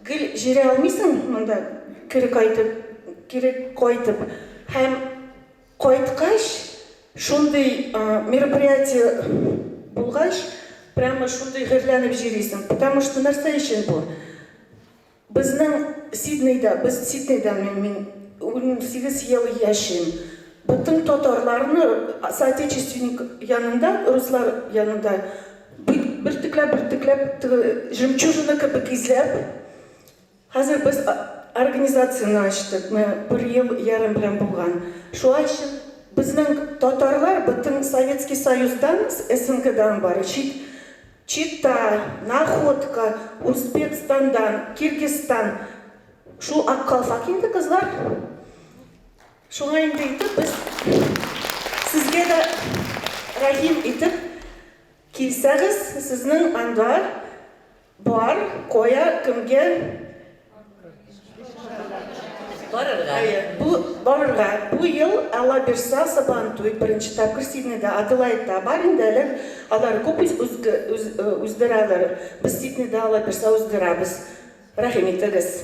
гел җирә алмыйсың монда кире кайтып, кире кайтып. Һәм кайткач, шундый мероприятие булгач, прямо шундый гөрләнеп җирисең. Потому что нәрсә өчен бу? Безнең Сиднейда, без Сиднейда мин, мин 18 ел яшим. Бөтен татарларны соотечественник янында, руслар янында бөртекләп, бөртекләп, теге жемчужина кебек эзләп, хәзер без организацияне ачтык, менә бер ел ярым белән булган. Шулай өчен безнең татарлар бөтен Советский Союздан, СНГдан бар, чит Чита, Находка, Узбекстандан, Киргизстан. Шул ак калфак инде, кызлар. Шуңа инде итеп без сезгә дә рәхим итеп килсәгез, сезнең анда бар, кая, кемгә Барырга. Әйе, бу барырга. Бу ел, Алла бирса, Сабантуй беренче тапкыр Сиднейда, Аделаидта бар инде әле. Алар күп үздерәләр. Без Сиднейда, Алла бирса, үздерәбез. Рәхим итегез.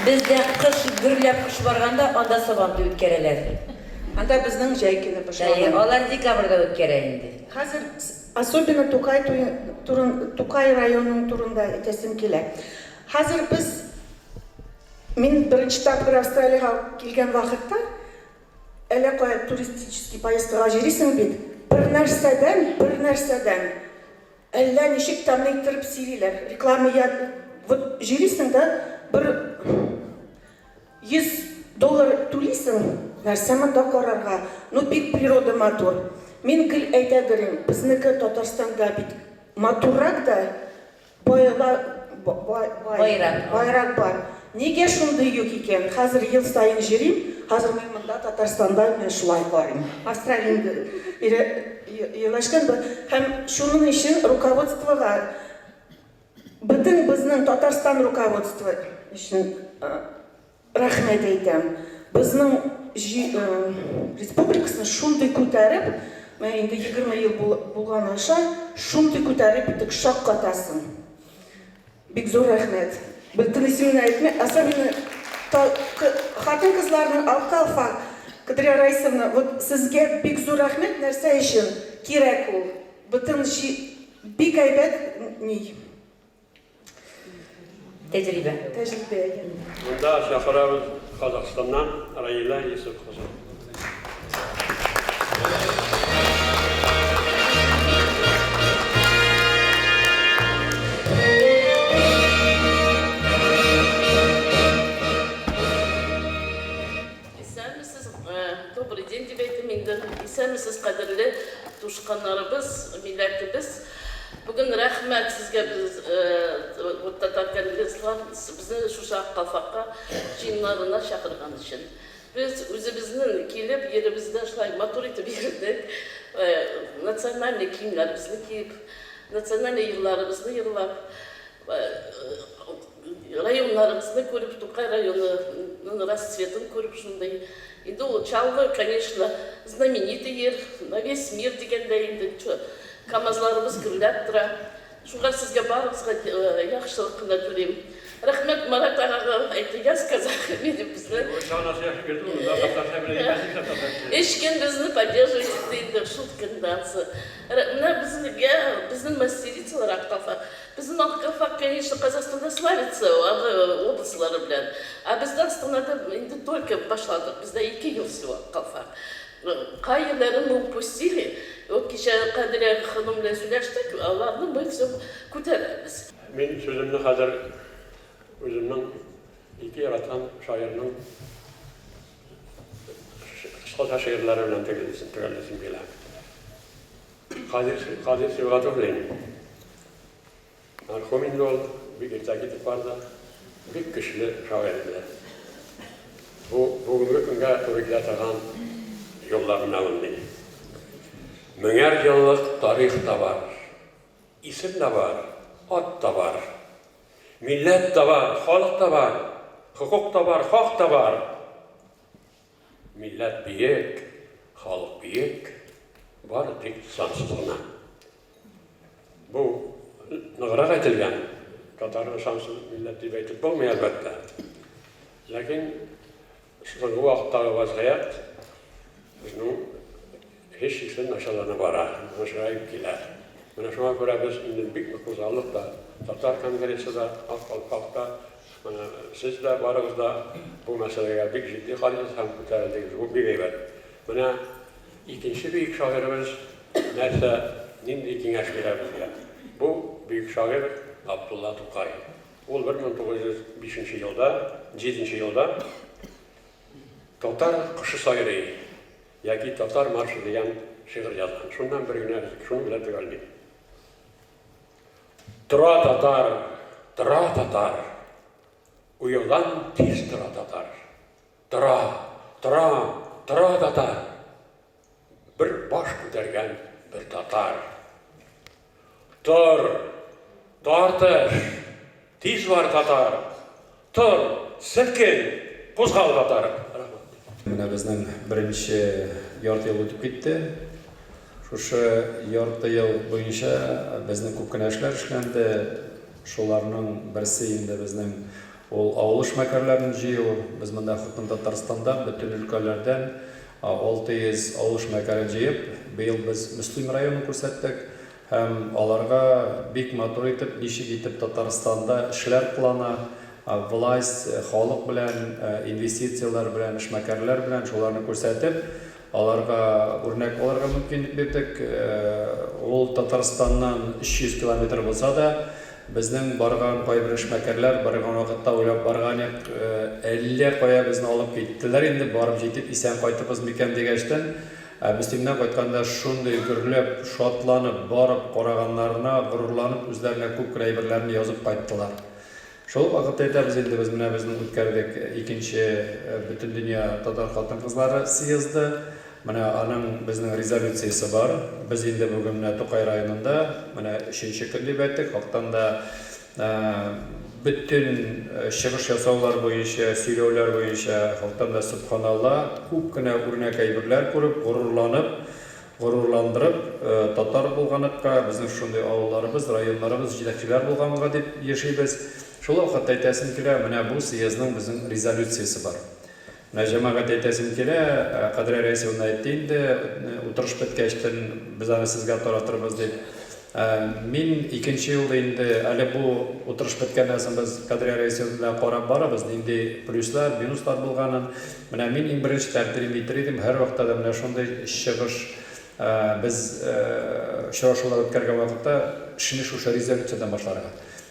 Бездә кыш гөрләп кыш барганда анда Сабантуй үткәрәләр. Анда безнең җәй көне башлана. Әйе, алар декабрьдә үткәрә инде. Хәзер особенно Тукай туе турын Тукай районының турында әйтәсем килә. Хәзер без мин беренче тапкыр Австралиягә килгән вакытта әллә кая туристический поездкага җөрисең бит, бер нәрсәдән, бер нәрсәдән әллә ничек тәмле иттереп сөйлиләр. Реклама я вот җөрисең дә бер 100 доллар түлисең, нәрсә монда карарга, ну бик природа матур. Мин гел әйтә дөрим, безнеке Татарстанда бит матуррак да, байла, бай, Байрак. байрак бар. Нигә шундый юк икән? Хәзер ел саен җөрим, хәзер мин монда Татарстанда мен шулай карыйм. Австралиядә ияләшкән һәм шуның өчен руководствога бөтен безнең Татарстан руководство өчен рәхмәт әйтәм. Безнең республикасын шундый күтәреп, менә инде 20 ел булган аша, шундый күтәреп итек шаккатасың. Бик зур рәхмәт. Бөтен исемен әйтмә, особенно хатын-кызларның Алкалфа Кадрия Раисовна, вот сезгә бик зур рәхмәт, нәрсә өчен кирәк ул. Бөтен бик әйбәт ни. Тәҗрибә. Тәҗрибә. Монда чакырабыз Казахстаннан Раилә Йосыф кызы. Исәнмесез, добрый день дип әйтим инде. Исәнмесез, кадерле тушканнарыбыз, милләтебез. Бүген рәхмәт сезгә без вот татар конгресслар безне шушы Ак калфакка җыеннарына чакырган өчен. Без үзебезнең килеп йөребездә шулай матур итеп йөрдек. Национальный киемнәребезне киеп, национальный йырларыбызны йырлап, районнарыбызны күреп, Тукай районының расцветын күреп шундый. Инде ул Чаллы, конечно, знаменитый ер, на весь мир дигәндә инде КАМАЗларыбыз гөрләп тора. Шуңа сезгә барыгызга яхшылык кына телим. Рәхмәт Марат агага әйтте, я сказал, минем безне. Өч көн безне поддерживать итте инде, шутка нация. Менә безгә, безнең мастерицалар Ак калфак. Безнең Ак калфак, конечно, Казахстанда славится областьлары белән. Ә бездә Астанада инде только башладык. Бездә 2 ел всего Ак калфак. Кайберләрен мы упустили. Вот кичә Кадрия ханым белән сөйләштек, аларны мы все күтәрәбез. Мин сүземне хәзер үземнең ике яраткан шагыйрьнең кыскача шигырьләре белән төгәллисем килә. Кадир, Кадир Сибгатуллин. Мәрхүм инде ул, бик иртә китеп барды. Бик көчле шагыйрь иде. Бу бүгенге көнгә туры килә торган юллар менә мондый. Меңәр еллык тарих та бар, исем дә бар, ат та бар. Милләт тә бар, халык та бар, хокук та бар, хак та бар. Милләт бөек, халык бөек. Бары тик сансыз гына. Бу ныграк әйтелгән. Татарны сансыз милләт дип әйтеп булмый, әлбәттә. Ләкин соңгы вакыттагы вазгыять безнең һичшиксез начарлана бара, начараеп килә. Менә шуңа күрә без инде бик нык кузгалдык та, татар конгрессы да, Ак калфак та, менә сез дә барыгыз да бу мәсьәләгә бик җитди карыйсыз һәм күтәрелдегез. Бу бик әйбәт. Менә икенче бөек шагыйребез нәрсә, нинди киңәш бирә безгә? Бу бөек шагыйрь Габдулла Тукай. Ул 1905 нче елда, җиденче елда Татар кошы сайрый яки Татар маршы дигән шигырь язган. Шуннан бер генә өзек, шуның белән төгәллим. Тора татар, тора татар, Уяудан тиз тора татар. Тора, тора, тора татар. Бер баш күтәргән бер татар. Тор, тартыш, тиз бар татар. Тор, селкен, кузгал татар. Рәхмәт. Менә безнең беренче ярты ел үтеп китте. Шушы ярты ел буенча безнең күп кенә эшләр эшләнде. Шуларның берсе инде безнең ул авыл эшмәкәрләрен җыю. Без монда хөкем Татарстанда бөтен өлкәләрдән 600 авыл эшмәкәрен җыеп, быел без Мөслим районын күрсәттек һәм аларга бик матур итеп, ничек итеп Татарстанда эшләр кылана, власть халык белән, инвестицияләр белән, эшмәкәрләр белән, шуларны күрсәтеп, Аларга үрнәк алырга мөмкинлек бирдек. Ул Татарстаннан 300 километр булса да, безнең барган кайбер эшмәкәрләр барган вакытта уйлап барган идек, әллә кая безне алып киттеләр инде, барып җитеп исән кайтырбыз микән дигәчтен, ә Мөслимнән кайтканда шундый гөрләп, шатланып барып караганнарына, горурланып үзләренә күп кенә әйберләрне язып кайттылар. Шул ук вакытта әйтәбез инде, без менә безнең үткәрдек икенче Бөтендөнья татар хатын-кызлары съезды. Менә аның безнең резолюциясе бар. Без инде бүген менә Тукай районында, менә өченче көн дип әйттек, хактан да бөтен чыгыш ясаулар буенча, сөйләүләр буенча, хактан да сөбханалла, күп кенә үрнәк әйберләр күреп, горурланып, Горурландырып, татар булганыкка, безнең шундый авылларыбыз, районнарыбыз, җитәкчеләр булганга дип яшибез. Шул вакытта әйтәсем килә, менә бу съездның безнең резолюциясе бар. Менә җәмәгать әйтәсем килә, Кадрия Рәисовна әйтте инде, утырыш беткәчтен без аны сезгә таратырбыз дип. Мин икенче юлы инде, әле бу утырыш беткәннән соң без Кадрия Рәисовна белән карап барабыз, нинди плюслар, минуслар булганын. Менә мин иң беренче тәкъдим итер идем, һәрвакытта да менә шундый чыгыш без очрашулар үткәргән вакытта эшне шушы резолюциядән башларга.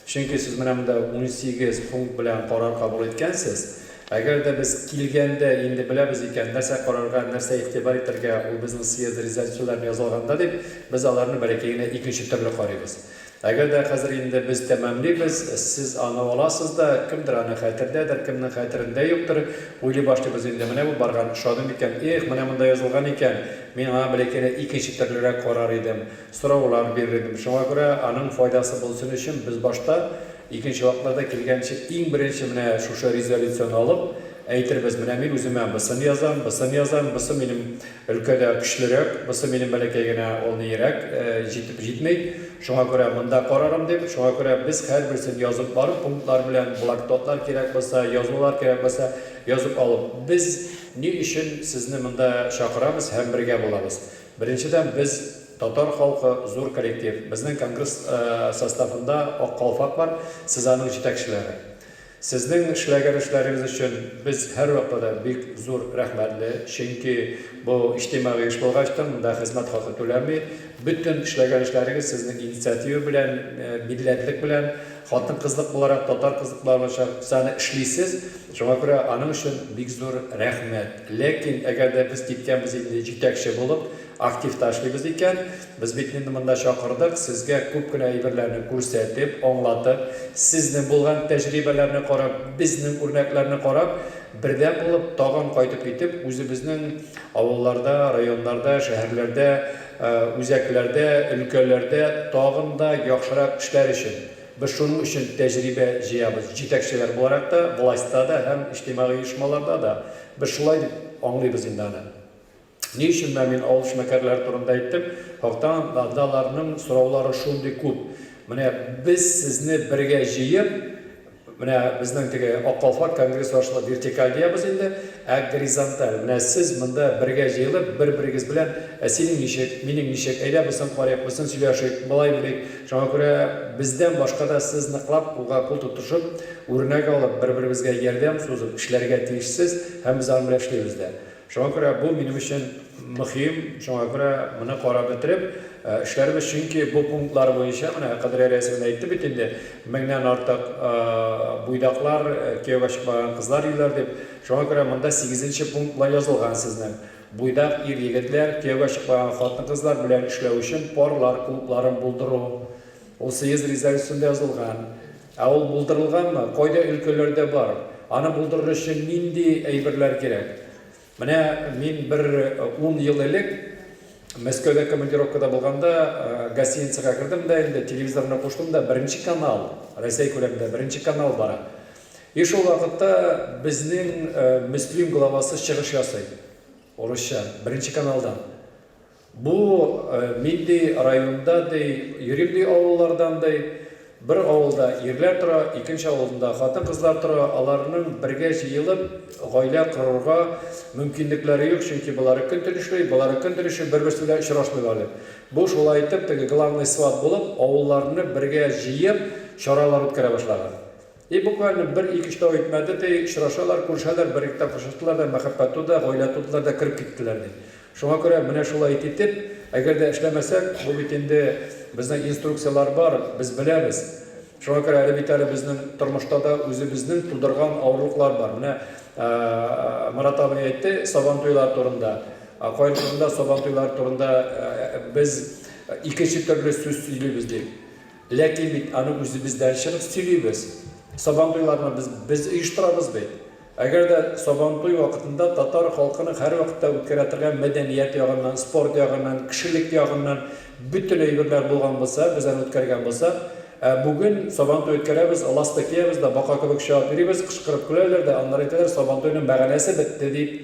Чөнки сез менә монда 18 пункт белән карар кабул иткәнсез. Әгәр дә без килгәндә инде беләбез икән, нәрсә карарга, нәрсә игътибар итәргә, ул безнең съезд резолюцияләренә язылганда дип, без аларны бәләкәй генә икенче төрле карыйбыз. Әгәр дә хәзер инде без тәмамлыйбыз, сез аны аласыз да, кемдер аны хәтердәдер, кемнең хәтерендә юктыр, уйлый башлыйбыз инде, менә бу барган ошады микән, эх, менә монда язылган икән, мин аңа бәләкәй генә икенче төрлерәк карар идем, сораулар бирер идем. Шуңа күрә аның файдасы булсын өчен без башта Икенче вакытларда килгәнче иң беренче менә шушы резолюцияне алып, әйтербез, менә мин үземә бысын язам, бысын язам, бысы минем өлкәдә көчлерәк, бысы минем бәләкәй генә ул ниерәк, җитеп җитми, шуңа күрә монда карарым дип, шуңа күрә без һәрберсен язып барып, пунктлар белән, блокнотлар кирәк булса, язулар кирәк булса, язып алып, без ни өчен сезне монда чакырабыз һәм бергә булабыз? Беренчедән, без, татар халкы, зур коллектив. Безнең конгресс составында Ак калфак бар, сез аның җитәкчеләре. Сезнең эшләгән эшләрегез өчен без һәрвакытта да бик зур рәхмәтле, чөнки бу иҗтимагый эш булгач та, монда хезмәт хакы түләнми. Бөтен эшләгән эшләрегез сезнең инициатива белән, милләтлек белән, хатын-кызлык буларак, татар кызлык буларак сез аны эшлисез. Шуңа күрә аның өчен бик зур рәхмәт. Ләкин, әгәр дә без киткәнбез инде җитәкче булып, активта эшлибез икән, без бит инде монда чакырдык, сезгә күп кенә әйберләрне күрсәтеп, аңлатып, сезнең булган тәҗрибәләрне карап, безнең үрнәкләрне карап, бердәм булып, тагын кайтып китеп, үзебезнең авылларда, районнарда, шәһәрләрдә, үзәкләрдә, өлкәләрдә тагын да яхшырак эшләр өчен. Без шуның өчен тәҗрибә җыябыз, җитәкчеләр буларак та, властьта да һәм иҗтимагый оешмаларда да. Без шулай дип аңлыйбыз инде аны. Ни өчен менә мин авыл эшмәкәрләре турында әйттем, хактан анда аларның сораулары шундый күп. Менә без сезне бергә җыеп, менә безнең теге Ак калфак конгресс башлыгы вертикаль диябез инде, ә горизонталь, менә сез монда бергә җыелып, бер-берегез белән, ә синең ничек, минем ничек, әйдә бусын карыйк, бусын сөйләшик, болай белик. Шуңа күрә бездән башка да сез ныклап кулга-кул тотышып, үрнәк алып, бер-беребезгә ярдәм сузып эшләргә тиешсез һәм без аның белән эшлибез дә. Шуңа күрә бу минем өчен мөһим, шуңа күрә моны карап бетереп эшләрбез, чөнки бу пунктлар буенча, менә Кадрия Рәисовна әйтте бит инде, меңнән артык буйдаклар, кияүгә чыкмаган кызлар йөриләр дип. Шуңа күрә монда сигезенче пункт болай язылган сезнең. Буйдак ир-егетләр, кияүгә чыкмаган хатын-кызлар белән эшләү өчен парлар клубларын булдыру. Ул съезд резолюциясендә язылган. Ә ул булдырылганмы? Кайда өлкәләрдә бар? Аны булдырыр өчен нинди әйберләр кирәк? Менә мин бер ун ел элек Мәскәүдә командировкада булганда гостиницага кердем дә инде, телевизорны куштым да, беренче канал, Рәсәй күләмендә беренче канал бара. И шул вакытта безнең Мөслим главасы чыгыш ясый, урысча, беренче каналдан. Бу мин, ди, районда, ди, йөрим, ди, авыллардан, ди. Бер авылда ирләр тора, икенче авылында хатын-кызлар тора, аларның бергә җыелып гаилә корырга мөмкинлекләре юк, чөнки болары көн-төн эшли, болары көн-төн эшли, бер-берсе белән очрашмыйлар, дип. Бу шулай итеп, теге главный сват булып, авылларны бергә җыеп, чаралар үткәрә башлаган. И буквально бер-ике-өч тә үтмәде, ди, очрашалар, күрешәләр, бер-ике тапкыр очраштылар да, мәхәббәт туды, гаилә тудылар да, кереп киттеләр, ди. Шуңа күрә менә шулай итеп, әгәр дә эшләмәсәк, бу бит инде безнең инструкцияләр бар, без беләбез. Шуңа күрә әле бит әле безнең тормышта да үзебезнең тудырган авырлыклар бар. Менә Марат абый әйтте Сабантуйлар турында. Кайбер урында Сабантуйлар турында без икенче төрле сүз сөйлибез дип. Ләкин бит аны үзебездән чыгып сөйлибез. Сабантуйларны без без оештырабыз бит. Әгәр дә Сабантуй вакытында татар халкының һәрвакытта үткәрә торган мәдәният ягыннан, спорт ягыннан, кешелек ягыннан бөтен әйберләр булган булса, без аны үткәргән булсак, ә бүген Сабантуй үткәрәбез, ласта киябез дә, бака кебек чабып йөрибез, кычкырып көләләр дә, аннары әйтәләр, Сабантуйның мәгънәсе бетте дип.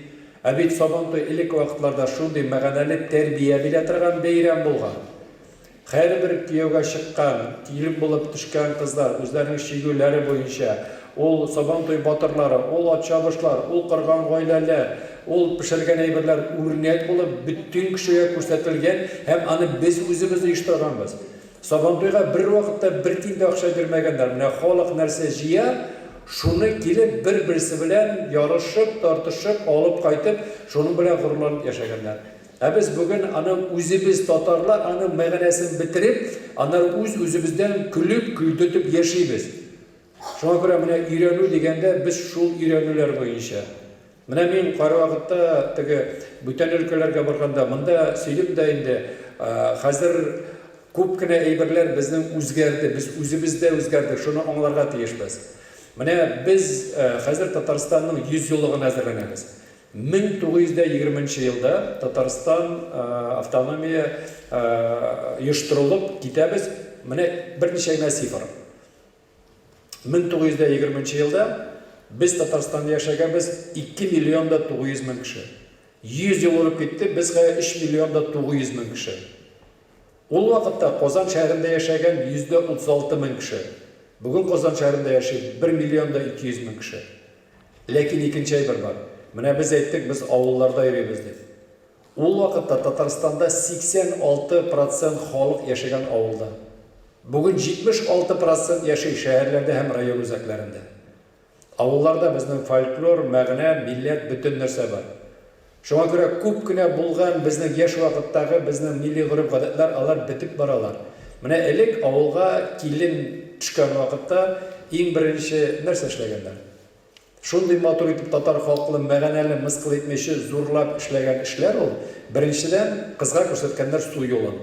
Ә бит Сабантуй элек вакытларда шундый мәгънәле тәрбия бирә торган бәйрәм булган. Һәрбер кияүгә чыккан, килен булып төшкән кызлар үзләренең чигүләре буенча, ул Сабантуй батырлары, ул ат чабышлар, ул корган гаиләләр, ул пешергән әйберләр үрнәк булып бөтен кешегә күрсәтелгән һәм аны без үзебез оештырганбыз. Сабантуйга бервакытта бер тиен дә акча бирмәгәннәр. Менә халык нәрсә җыя, шуны килеп бер-берсе белән ярышып, тартышып алып кайтып, шуның белән горурланып яшәгәннәр. Ә без бүген аны үзебез татарлар аның мәгънәсен бетереп, аннары үз-үзебездән көлеп, көлдертеп яшибез. Шуңа күрә менә өйрәнү дигәндә без шул өйрәнүләр буенча. Менә мин кайвакытта теге бүтән өлкәләргә барганда монда сөйлим дә инде, хәзер күп кенә әйберләр безнең үзгәрде, без үзебез дә үзгәрдек, шуны аңларга тиешбез. Менә без хәзер Татарстанның 100 еллыгына әзерләнәбез. 1920 нче елда Татарстан автономия оештырылып китәбез. Менә берничә генә цифр. 1920 нче елда без Татарстанда яшәгәнбез 2 миллион да 900 мең кеше. 100 ел урып китте, без хәзер 3 миллион да 900 мең кеше. Ул вакытта Казан шәһәрендә яшәгән 136 мең кеше. Бүген Казан шәһәрендә яши 1 миллион да 200 мең кеше. Ләкин икенче әйбер бар. Менә без әйттек, без авылларда йөрибез дип. Ул вакытта Татарстанда 86 процент халык яшәгән авылда. Бүген 76 процент яши шәһәрләрдә һәм район үзәкләрендә. Авылларда безнең фольклор, мәгънә, милләт, бөтен нәрсә бар. Шуңа күрә күп кенә булган безнең яшь вакыттагы безнең милли гореф-гадәтләр алар бетеп баралар. Менә элек авылга килен төшкән вакытта иң беренче нәрсә эшләгәннәр? Шундый матур итеп татар халкылы мәгънәле мыскыл итмиче зурлап эшләгән эшләр ул, беренчедән, кызга күрсәткәннәр су юлын.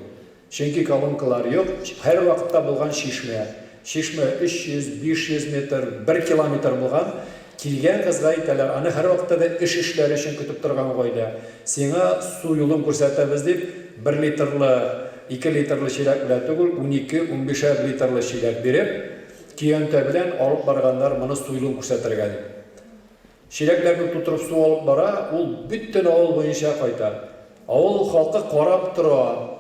Чөнки колонкалар юк, һәрвакытта булган чишмә. Чишмә 300, 500 метр, бер километр булган. Килгән кызга әйтәләр, аны һәрвакытта да эш эшләр өчен көтеп торган гаилә. Сиңа су юлын күрсәтәбез дип, бер литрлы, ике литрлы чиләк белән түгел, унике, унбишәр литрлы чиләк биреп, көянтә белән алып барганнар моны су юлын күрсәтергә дип. Чиләкләрне тутырып су алып бара, ул бөтен авыл буенча кайта. Авыл халкы карап тора.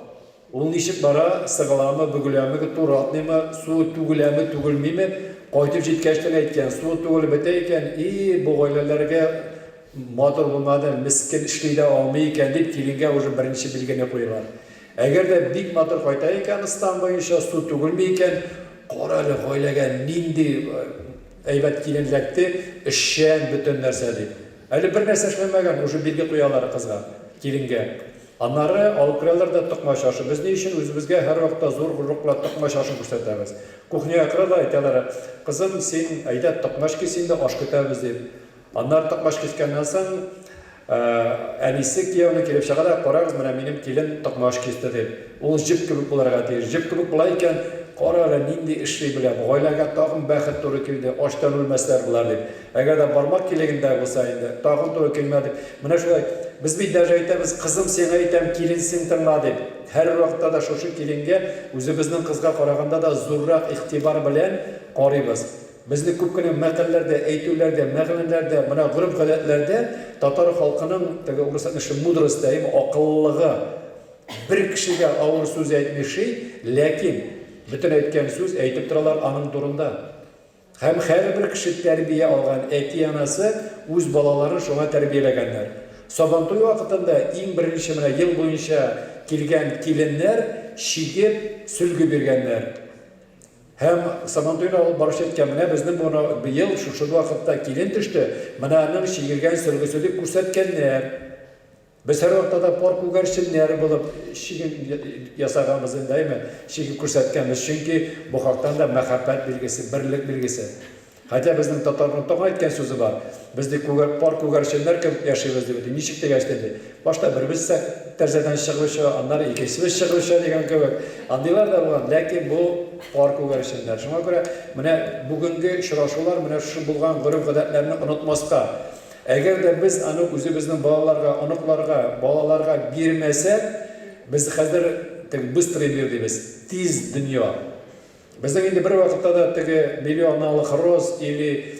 Ул ничек бара, сыгыламы, бөгеләме, туры атлыймы, суы түгеләме, түгелмиме? Кайтып җиткәч тә әйткән, суы түгелеп бетә икән, и, бу гаиләләргә матур булмады, мескен эшли дә алмый икән, дип киленгә уже беренче билгене куялар. Әгәр дә бик матур кайта икән ыстан буенча, су түгелми икән, кара әле гаиләгә нинди әйбәт килен эләкте, эшчән, бөтен нәрсә, дип. Әле бер нәрсә эшләмәгән, уже билге куялар кызга, киленгә. Аннары алып керәләр дә токмач ашы. Без ни өчен үзебезгә һәрвакытта зур горурлык белән токмач ашын күрсәтәбез? Кухняга керә дә әйтәләр, Кызым, син әйдә токмач кис инде, аш көтәбез, дип. Аннары токмач кискәннән соң, әнисе кияүне килеп чыга да, Карагыз, менә минем килен токмач кисте, дип. Ул җеп кебек булырга тиеш. Җеп кебек була икән, кара әле, нинди эшли белә, бу гаиләгә тагын бәхет туры килде, ачтан үлмәсләр болар, дип. Әгәр дә бармак килегендә булса инде, тагын туры килмә дип. Менә шулай. Без бит даже әйтәбез, кызым, сиңа әйтәм, килен син тыңла дип. Һәрвакытта да шушы киленгә үзебезнең кызга караганда да зуррак игътибар белән карыйбыз. Безне күп кенә мәкальләрдә, әйтүләрдә, мәгънәләрдә, менә гореф-гадәтләрдә татар халкының, теге урыс әйтмешли, мудрость, әйеме, акыллылыгы. Бер кешегә авыр сүз әйтмеши, ләкин бөтен әйткән сүз әйтеп торалар аның турында. Һәм һәрбер кеше тәрбия алган, әти-анасы үз балаларын шуңа тәрбияләгәннәр. Сабантуй вакытында иң беренче менә ел буенча килгән киленнәр чигеп сөлге биргәннәр. Һәм Сабантуйны алып баручы әйткән, менә безнең моны быел шушы вакытта килен төште, менә аның чигелгән сөлгесе дип күрсәткәннәр. Без һәрвакытта да пар күгәрченнәр булып чиген ясаганбыз инде, әйме? Чигеп күрсәткәнбез, чөнки бу хактан да мәхәббәт билгесе, берлек билгесе. Хотя безнең татарның тагын әйткән сүзе бар. Без ди күгәр, пар күгәрченнәр кебек яшибез дип, ди. Ничек дигәч ди. Башта беребез тәрәзәдән чыгып оча, аннары икенчебез чыгып оча дигән кебек. Андыйлар да булган, ләкин бу пар күгәрченнәр. Шуңа күрә менә бүгенге очрашулар менә шушы булган гореф-гадәтләрне онытмаска. Әгәр дә без аны үзебезнең балаларга, оныкларга, балаларга бирмәсәк, без хәзер теге быстрый мир дибез, тиз дөнья. Безнең инде бервакытта да теге Миллион алых роз или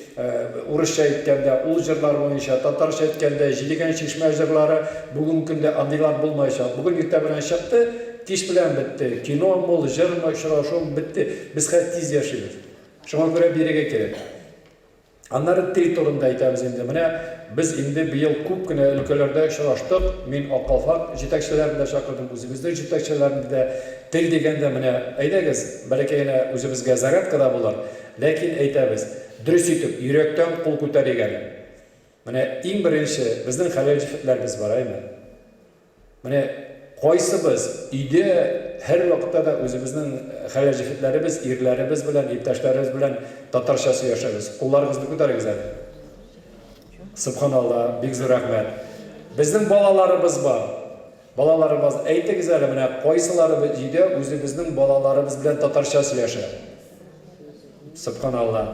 урысча әйткәндә, ул җырлар буенча, татарча әйткәндә, Җидегән чишмә җырлары бүгенге көндә андыйлар булмаячак. Бүген иртә белән чыкты, кич белән бетте. Киномы ул, җырмы, очрашумы, бетте. Без хәзер тиз яшибез. Шуңа күрә бирергә кирәк. Аннары тел турында әйтәбез инде. Менә без инде быел күп кенә өлкәләрдә очраштык. Мин Ак калфак җитәкчеләрен дә чакырдым, үзебезнең җитәкчеләрне дә. Тел дигәндә менә, әйдәгез, бәләкәй генә үзебезгә зарядка да булыр. Ләкин әйтәбез, дөрес итеп, йөрәктән кул күтәрик әле. Менә иң беренче безнең хәләл җефетләребез бар, әйме? Менә кайсыбыз өйдә һәрвакытта да үзебезнең хәләл җефетләребез, ирләребез белән, иптәшләребез белән татарча сөйләшәбез? Кулларыгызны күтәрегез әле. Сөбханалла, бик зур рәхмәт. Безнең балаларыбыз бар. Балаларыбыз, әйтегез әле, менә кайсыларыбыз өйдә үзебезнең балаларыбыз белән татарча сөйләшә? Сөбханалла.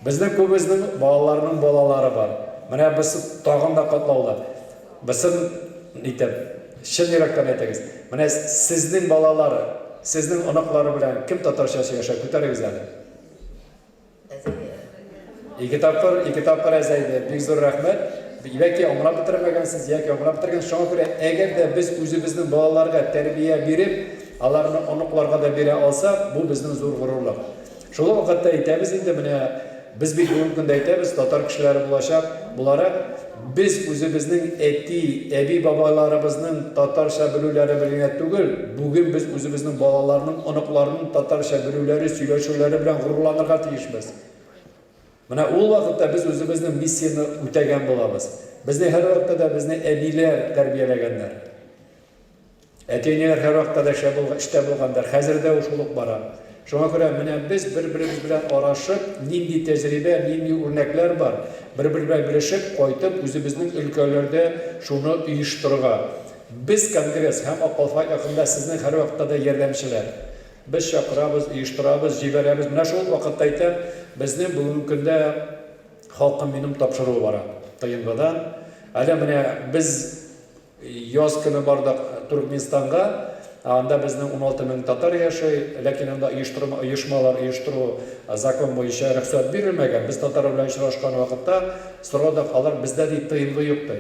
Безнең күбебезнең балаларының балалары бар. Менә бусы тагын да катлаулы. Бусын итеп, чын йөрәктән әйтегез. Менә сезнең балалары, сезнең оныклары белән кем татарча сөйләшә, күтәрегез әле. Ике тапкыр, ике тапкыр әзәйде. Бик зур рәхмәт. Яки аңлап бетермәгәнсез, яки аңлап бетергәнсез. Шуңа күрә, әгәр дә без үзебезнең балаларга тәрбия биреп, аларны оныкларга да бирә алсак, бу безнең зур горурлык. Шул ук вакытта әйтәбез инде, менә без бит бүгенге көндә әйтәбез, татар кешеләре булачак буларак, без үзебезнең әти, әби-бабайларыбызның татарча белүләре белән генә түгел, бүген без үзебезнең балаларның, оныкларның татарча белүләре, сөйләшүләре белән горурланырга тиешбез. Менә ул вакытта без үзебезнең миссияне үтәгән булабыз. Безне һәрвакытта да безне әбиләр тәрбияләгәннәр. Әти-әниләр һәрвакытта да эшә булган, эштә булгандыр. Хәзер дә шул ук бара. Шуңа күрә менә без бер-беребез белән арашып, нинди тәҗрибә, нинди үрнәкләр бар, бер-бер белән белешеп, кайтып, үзебезнең өлкәләрдә шуны оештырырга. Без конгресс һәм Ак калфак якында сезнең һәрвакытта да ярдәмчеләр. Без чакырабыз, оештырабыз, җибәрәбез. Менә шул ук вакытта әйтәм, безнең бүгенге көндә Халкым минем тапшыруы бара ТНВдан. Әле менә без Яз көне бардык Туркменстанга. Анда безнең 16 мең татар яши, ләкин анда оештырма, оешмалар оештыру закон буенча рөхсәт бирелмәгән. Без татарлар белән очрашкан вакытта сорадык, алар бездә ди ТНВ юк ди.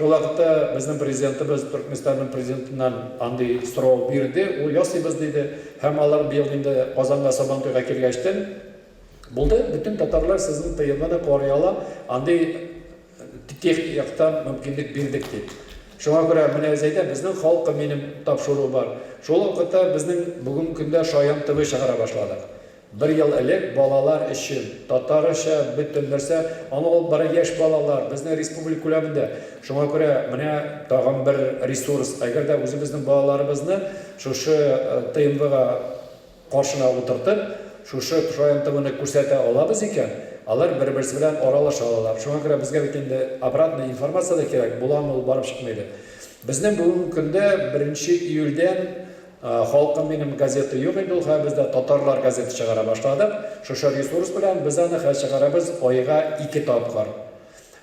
Шул вакытта безнең президентыбыз Төркместанның президентыннан андый сорау бирде, ул ясыйбыз диде. Һәм алар быел инде Казанга Сабантуйга килгәчтен, булды, бөтен татарлар сезнең ТНВны карый ала, андый техник яктан мөмкинлек бирдек дип. Шуңа күрә менә Зәйдә безнең халкым минем тапшыруы бар. Шул ук вакытта безнең бүгенге көндә Шаян ТВ чыгара башладык. Бер ел элек балалар өчен татарча бөтен нәрсә, аны алып бара яшь балалар, безнең республика күләмендә. Шуңа күрә менә тагын бер ресурс, әгәр дә үзебезнең балаларыбызны шушы ТНВга каршына утыртып, шушы Шаян ТВны күрсәтә алабыз икән, алар бер-берсе белән аралаша алалар. Шуңа күрә безгә бит инде обратная информация да кирәк, буламы ул, барып чыкмый дип. Безнең бүгенге көндә беренче июльдән Халкым минем газета юк инде ул, хәзер бездә Татарлар газеты чыгара башладык. Шушы ресурс белән без аны хәзер чыгарабыз айга ике тапкыр.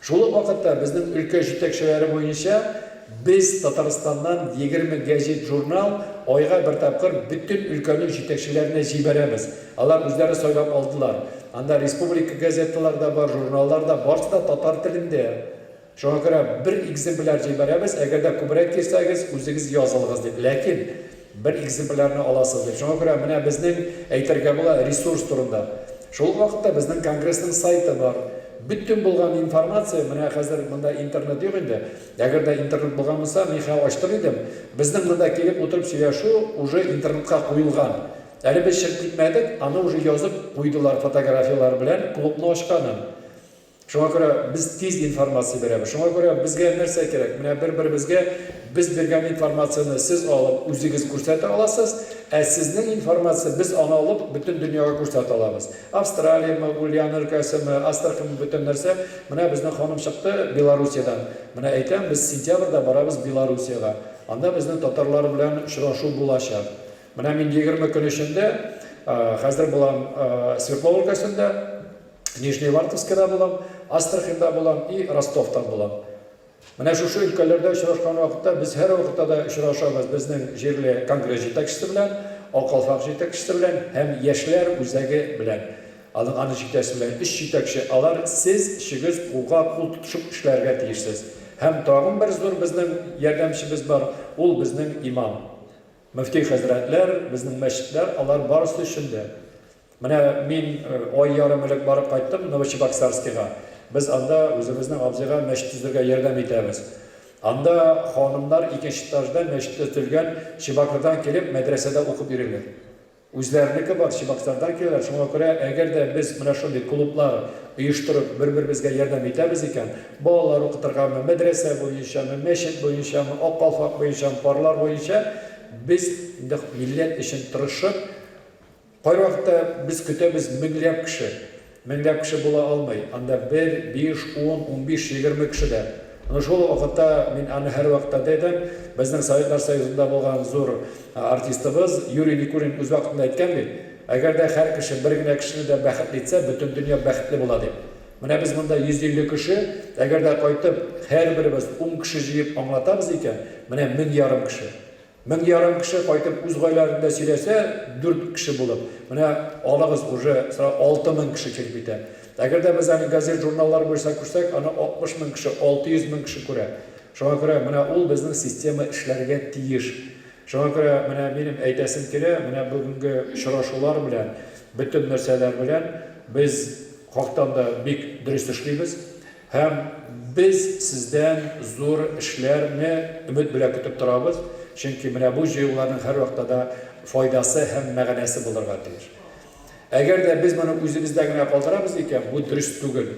Шул ук вакытта безнең өлкә җитәкчеләре буенча без Татарстаннан 20 гәҗит-журнал айга бер тапкыр бөтен өлкәнең җитәкчеләренә җибәрәбез. Алар үзләре сайлап алдылар. Анда республика газеталар да бар, журналлар да, барысы да татар телендә. Шуңа күрә бер экземпляр җибәрәбез, әгәр дә күбрәк килсәгез, үзегез язылыгыз дип. Ләкин бер экземплярны аласыз дип. Шуңа күрә менә безнең әйтергә була ресурс турында. Шул ук вакытта безнең конгрессның сайты бар. Бөтен булган информация, менә хәзер монда интернет юк инде. Әгәр дә интернет булган булса, мин хәзер ачтыр идем. Безнең монда килеп утырып сөйләшү уже интернетка куелган. Әле без чыгып китмәдек, аны уже язып куйдылар фотографияләр белән клубны ачканын. Шуңа күрә без тиз информация бирәбез. Шуңа күрә безгә нәрсә кирәк? Менә бер-беребезгә без биргән информацияне сез алып, үзегез күрсәтә аласыз, ә сезнең информация без аны алып, бөтен дөньяга күрсәтә алабыз. Австралияме, Ульян өлкәсеме, Астраханьмы, бөтен нәрсә. Менә безнең ханым чыкты Белоруссиядән. Менә әйтәм, без сентябрьдә барабыз Белоруссиягә. Анда безнең татарлар белән очрашу булачак. Менә мин 20 көн эчендә хәзер булам Свердлов өлкәсендә. Нижневартовскида булам, Астраханьда булам и Ростовтан булам. Менә шушы өлкәләрдә очрашкан вакытта без һәрвакытта да очрашабыз безнең җирле конгресс җитәкчесе белән, Ак калфак җитәкчесе белән һәм яшьләр үзәге белән. Аның аны җитәкчесе белән өч җитәкче, алар сез өчегез кулга кул тотышып эшләргә тиешсез. Һәм тагын бер зур безнең ярдәмчебез бар, ул безнең имам. Мөфти хәзрәтләр, безнең мәчетләр, алар барысы өчен дә. Менә мин ай ярым элек барып кайттым Новочебоксарскига. Без анда үзебезнең абзыйга мәчет төзергә ярдәм итәбез. Анда ханымнар икенче этажда мәчет төзелгән Чебакырдан килеп мәдрәсәдә укып йөриләр. Үзләренеке бар, Чебоксардан киләләр. Шуңа күрә, әгәр дә без менә шундый клублар оештырып бер-беребезгә ярдәм итәбез икән, балалар укытыргамы, мәдрәсә буенчамы, мәчет буенчамы, Ак калфак буенчамы, парлар буенча, без инде милләт өчен тырышып, Кайвакытта без көтәбез меңләп кеше. Меңләп кеше була алмый. Анда бер, биш, ун, 15, 20 кеше дә. Менә шул вакытта мин аны һәрвакытта да әйтәм, безнең Советлар Союзында булган зур артистыбыз Юрий Никулин үз вакытында әйткән бит, әгәр дә һәр кеше бер генә кешене дә бәхетле итсә, бөтен дөнья бәхетле була дип. Менә без монда 150 кеше, әгәр дә кайтып һәрберебез ун кеше җыеп аңлатабыз икән, менә 1500 кеше. 1500 кеше кайтып үз гаиләләрендә сөйләсә, дүрт кеше булып, менә алыгыз уже сразу 6000 кеше килеп китә. Әгәр дә без аны газет, журналлар буенча күрсәк, аны 60 мең кеше, 600 мең кеше күрә. Шуңа күрә менә ул безнең система эшләргә тиеш. Шуңа күрә менә минем әйтәсем килә, менә бүгенге очрашулар белән, бөтен нәрсәләр белән без хактан да бик дөрес эшлибез. Һәм без сездән зур эшләрне өмет белән көтеп торабыз, чөнки менә бу җыелуларның һәрвакытта да файдасы һәм мәгънәсе булырга тиеш. Әгәр дә без моны үзебездә генә калдырабыз икән, бу дөрес түгел.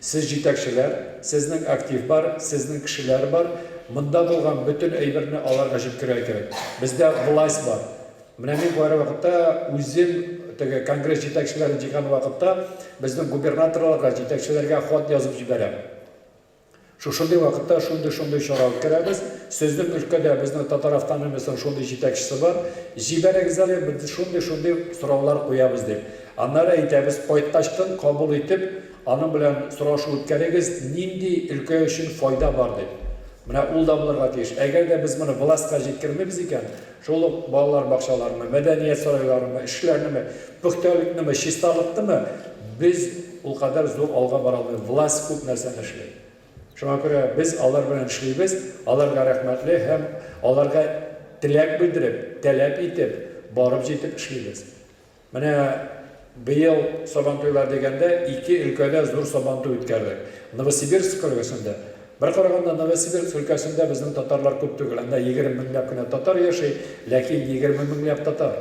Сез җитәкчеләр, сезнең актив бар, сезнең кешеләр бар, монда булган бөтен әйберне аларга җиткерергә кирәк. Бездә власть бар. Менә мин кайвакытта үзем теге конгресс җитәкчеләрен җыйган вакытта безнең губернаторларга, җитәкчеләргә хат язып җибәрәм. Шушындый вакытта шундый-шундый чара үткәрәбез. Сезнең өлкәдә безнең татар автономиясенең шундый җитәкчесе бар. Җибәрегез әле, без шундый-шундый сораулар куябыз дип. Аннары әйтәбез, кайткачтын кабул итеп, аның белән сорашу үткәрегез, нинди өлкә өчен файда бар дип. Менә ул да булырга тиеш. Әгәр дә без моны властька җиткермибез икән, Шул ук балалар бакчаларынмы, мәдәният сарайларынмы, эшләрнеме, пөхтәлекнеме, чисталыкнымы, без ул кадәр зур алга бара алмыйбыз. Власть күп нәрсәне эшли. Шуңа күрә без алар белән эшлибез, аларга рәхмәтле һәм аларга теләк белдереп, таләп итеп, барып җитеп эшлибез. Менә быел Сабантуйлар дигәндә ике өлкәдә зур Сабантуй үткәрдек. Новосибирск өлкәсендә. Бер караганда, Новосибирск өлкәсендә безнең татарлар күп түгел. Анда 20 меңләп кенә татар яши, ләкин 20 меңләп татар.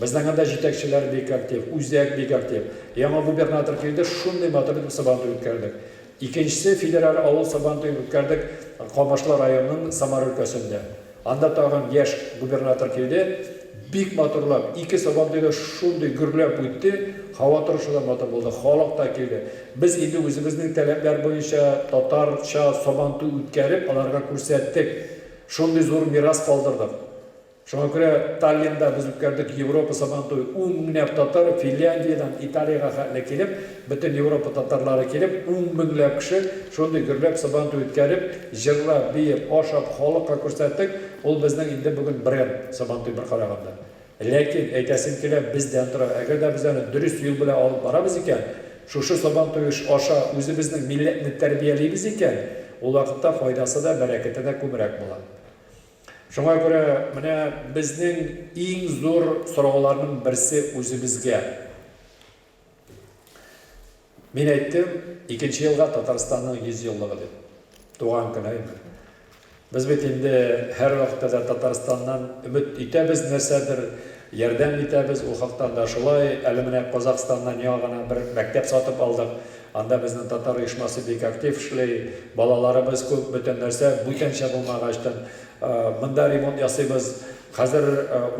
Безнең анда җитәкчеләр бик актив, үзәк бик актив. Яңа губернатор килде, шундый матур итеп Сабантуй үткәрдек. Икенчесе, федераль авыл Сабантуен үткәрдек Камышлы районының Самара өлкәсендә. Анда тагын яшь губернатор килде. Бик матурлап, ике Сабантуй да шундый гөрләп үтте. Һава торышы да матур булды, халык та килде. Без инде үзебезнең таләпләр буенча татарча Сабантуй үткәреп, аларга күрсәттек. Шундый зур мирас калдырдык. Шуңа күрә Таллинда без үткәрдек Европа Сабантуе, ун меңләп татар Финляндиядән Италиягә хәтле килеп, бөтен Европа татарлары килеп, ун меңләп кеше шундый гөрләп Сабантуй үткәреп, җырлап, биеп, ашап, халыкка күрсәттек, ул безнең инде бүген бренд, Сабантуй бер караганда. Ләкин, әйтәсем килә, бездән тора, әгәр дә без аны дөрес юл белән алып барабыз икән, шушы Сабантуй аша үзебезнең милләтне тәрбиялибез икән, ул вакытта файдасы да, бәрәкәте дә күбрәк була. Шуңа күрә менә безнең иң зур сорауларның берсе үзебезгә. Мин әйттем, икенче елга Татарстанның 100 еллыгы дип. Туган көне әйме. Без бит инде һәрвакытта да Татарстаннан өмет итәбез нәрсәдер, ярдәм итәбез, ул хактан да шулай. Әле менә Казахстаннан яңа гына бер мәктәп сатып алдык. Анда безнең татар оешмасы бик актив эшли, балаларыбыз күп, бөтен нәрсә бүтәнчә булмагачтын, монда ремонт ясыйбыз. Хәзер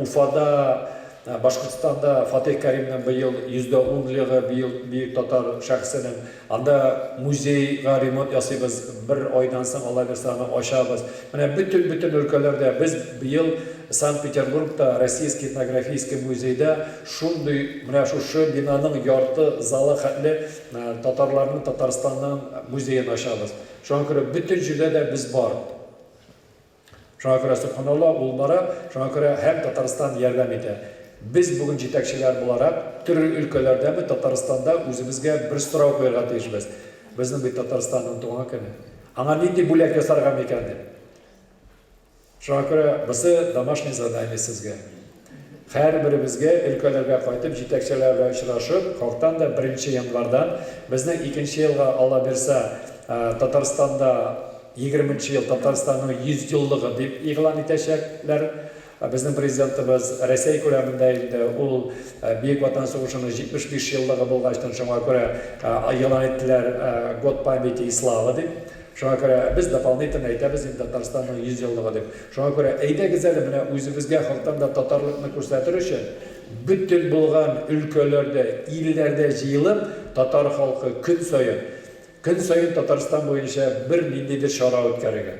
Уфада, Башкортстанда Фатыйх Кәримнең быел 110 лыгы, быел бөек татар шәхесенең, анда музейга ремонт ясыйбыз, бер айдан соң, Алла бирса, аны ачабыз. Менә бөтен-бөтен өлкәләрдә без быел Санкт-Петербургта Российский этнографический музейда шундый, менә шушы бинаның ярты залы хәтле татарларның Татарстанның музеен ачабыз. Шуңа күрә бөтен җирдә дә без бар. Шуңа күрә, сөбханалла, ул бара, шуңа күрә һәм Татарстан ярдәм итә. Без бүген җитәкчеләр буларак, төрле өлкәләрдәме Татарстанда үзебезгә бер сорау куярга тиешбез. Безнең бит Татарстанның туган көне. Аңа нинди бүләк ясарга микән дип. Шуңа күрә бусы домашний задание сезгә. Һәрберебезгә өлкәләргә кайтып, җитәкчеләр белән очрашып, хактан да беренче январьдан, безнең икенче елга, Алла бирса, Татарстанда егерменче ел Татарстанның 100 еллыгы дип игълан итәчәкләр. Безнең Президентыбыз Рәсәй күләмендә инде ул Бөек Ватан сугышының 75 еллыгы булгачтын, шуңа күрә игълан иттеләр Год памяти и славы дип. Шуңа күрә без дополнительно әйтәбез инде Татарстанның 100 еллыгы дип. Шуңа күрә әйдәгез әле менә үзебезгә хактан да татарлыкны күрсәтер өчен бөтен булган өлкәләрдә, илләрдә җыелып татар халкы көн саен, көн саен Татарстан буенча бер ниндидер чара үткәрергә.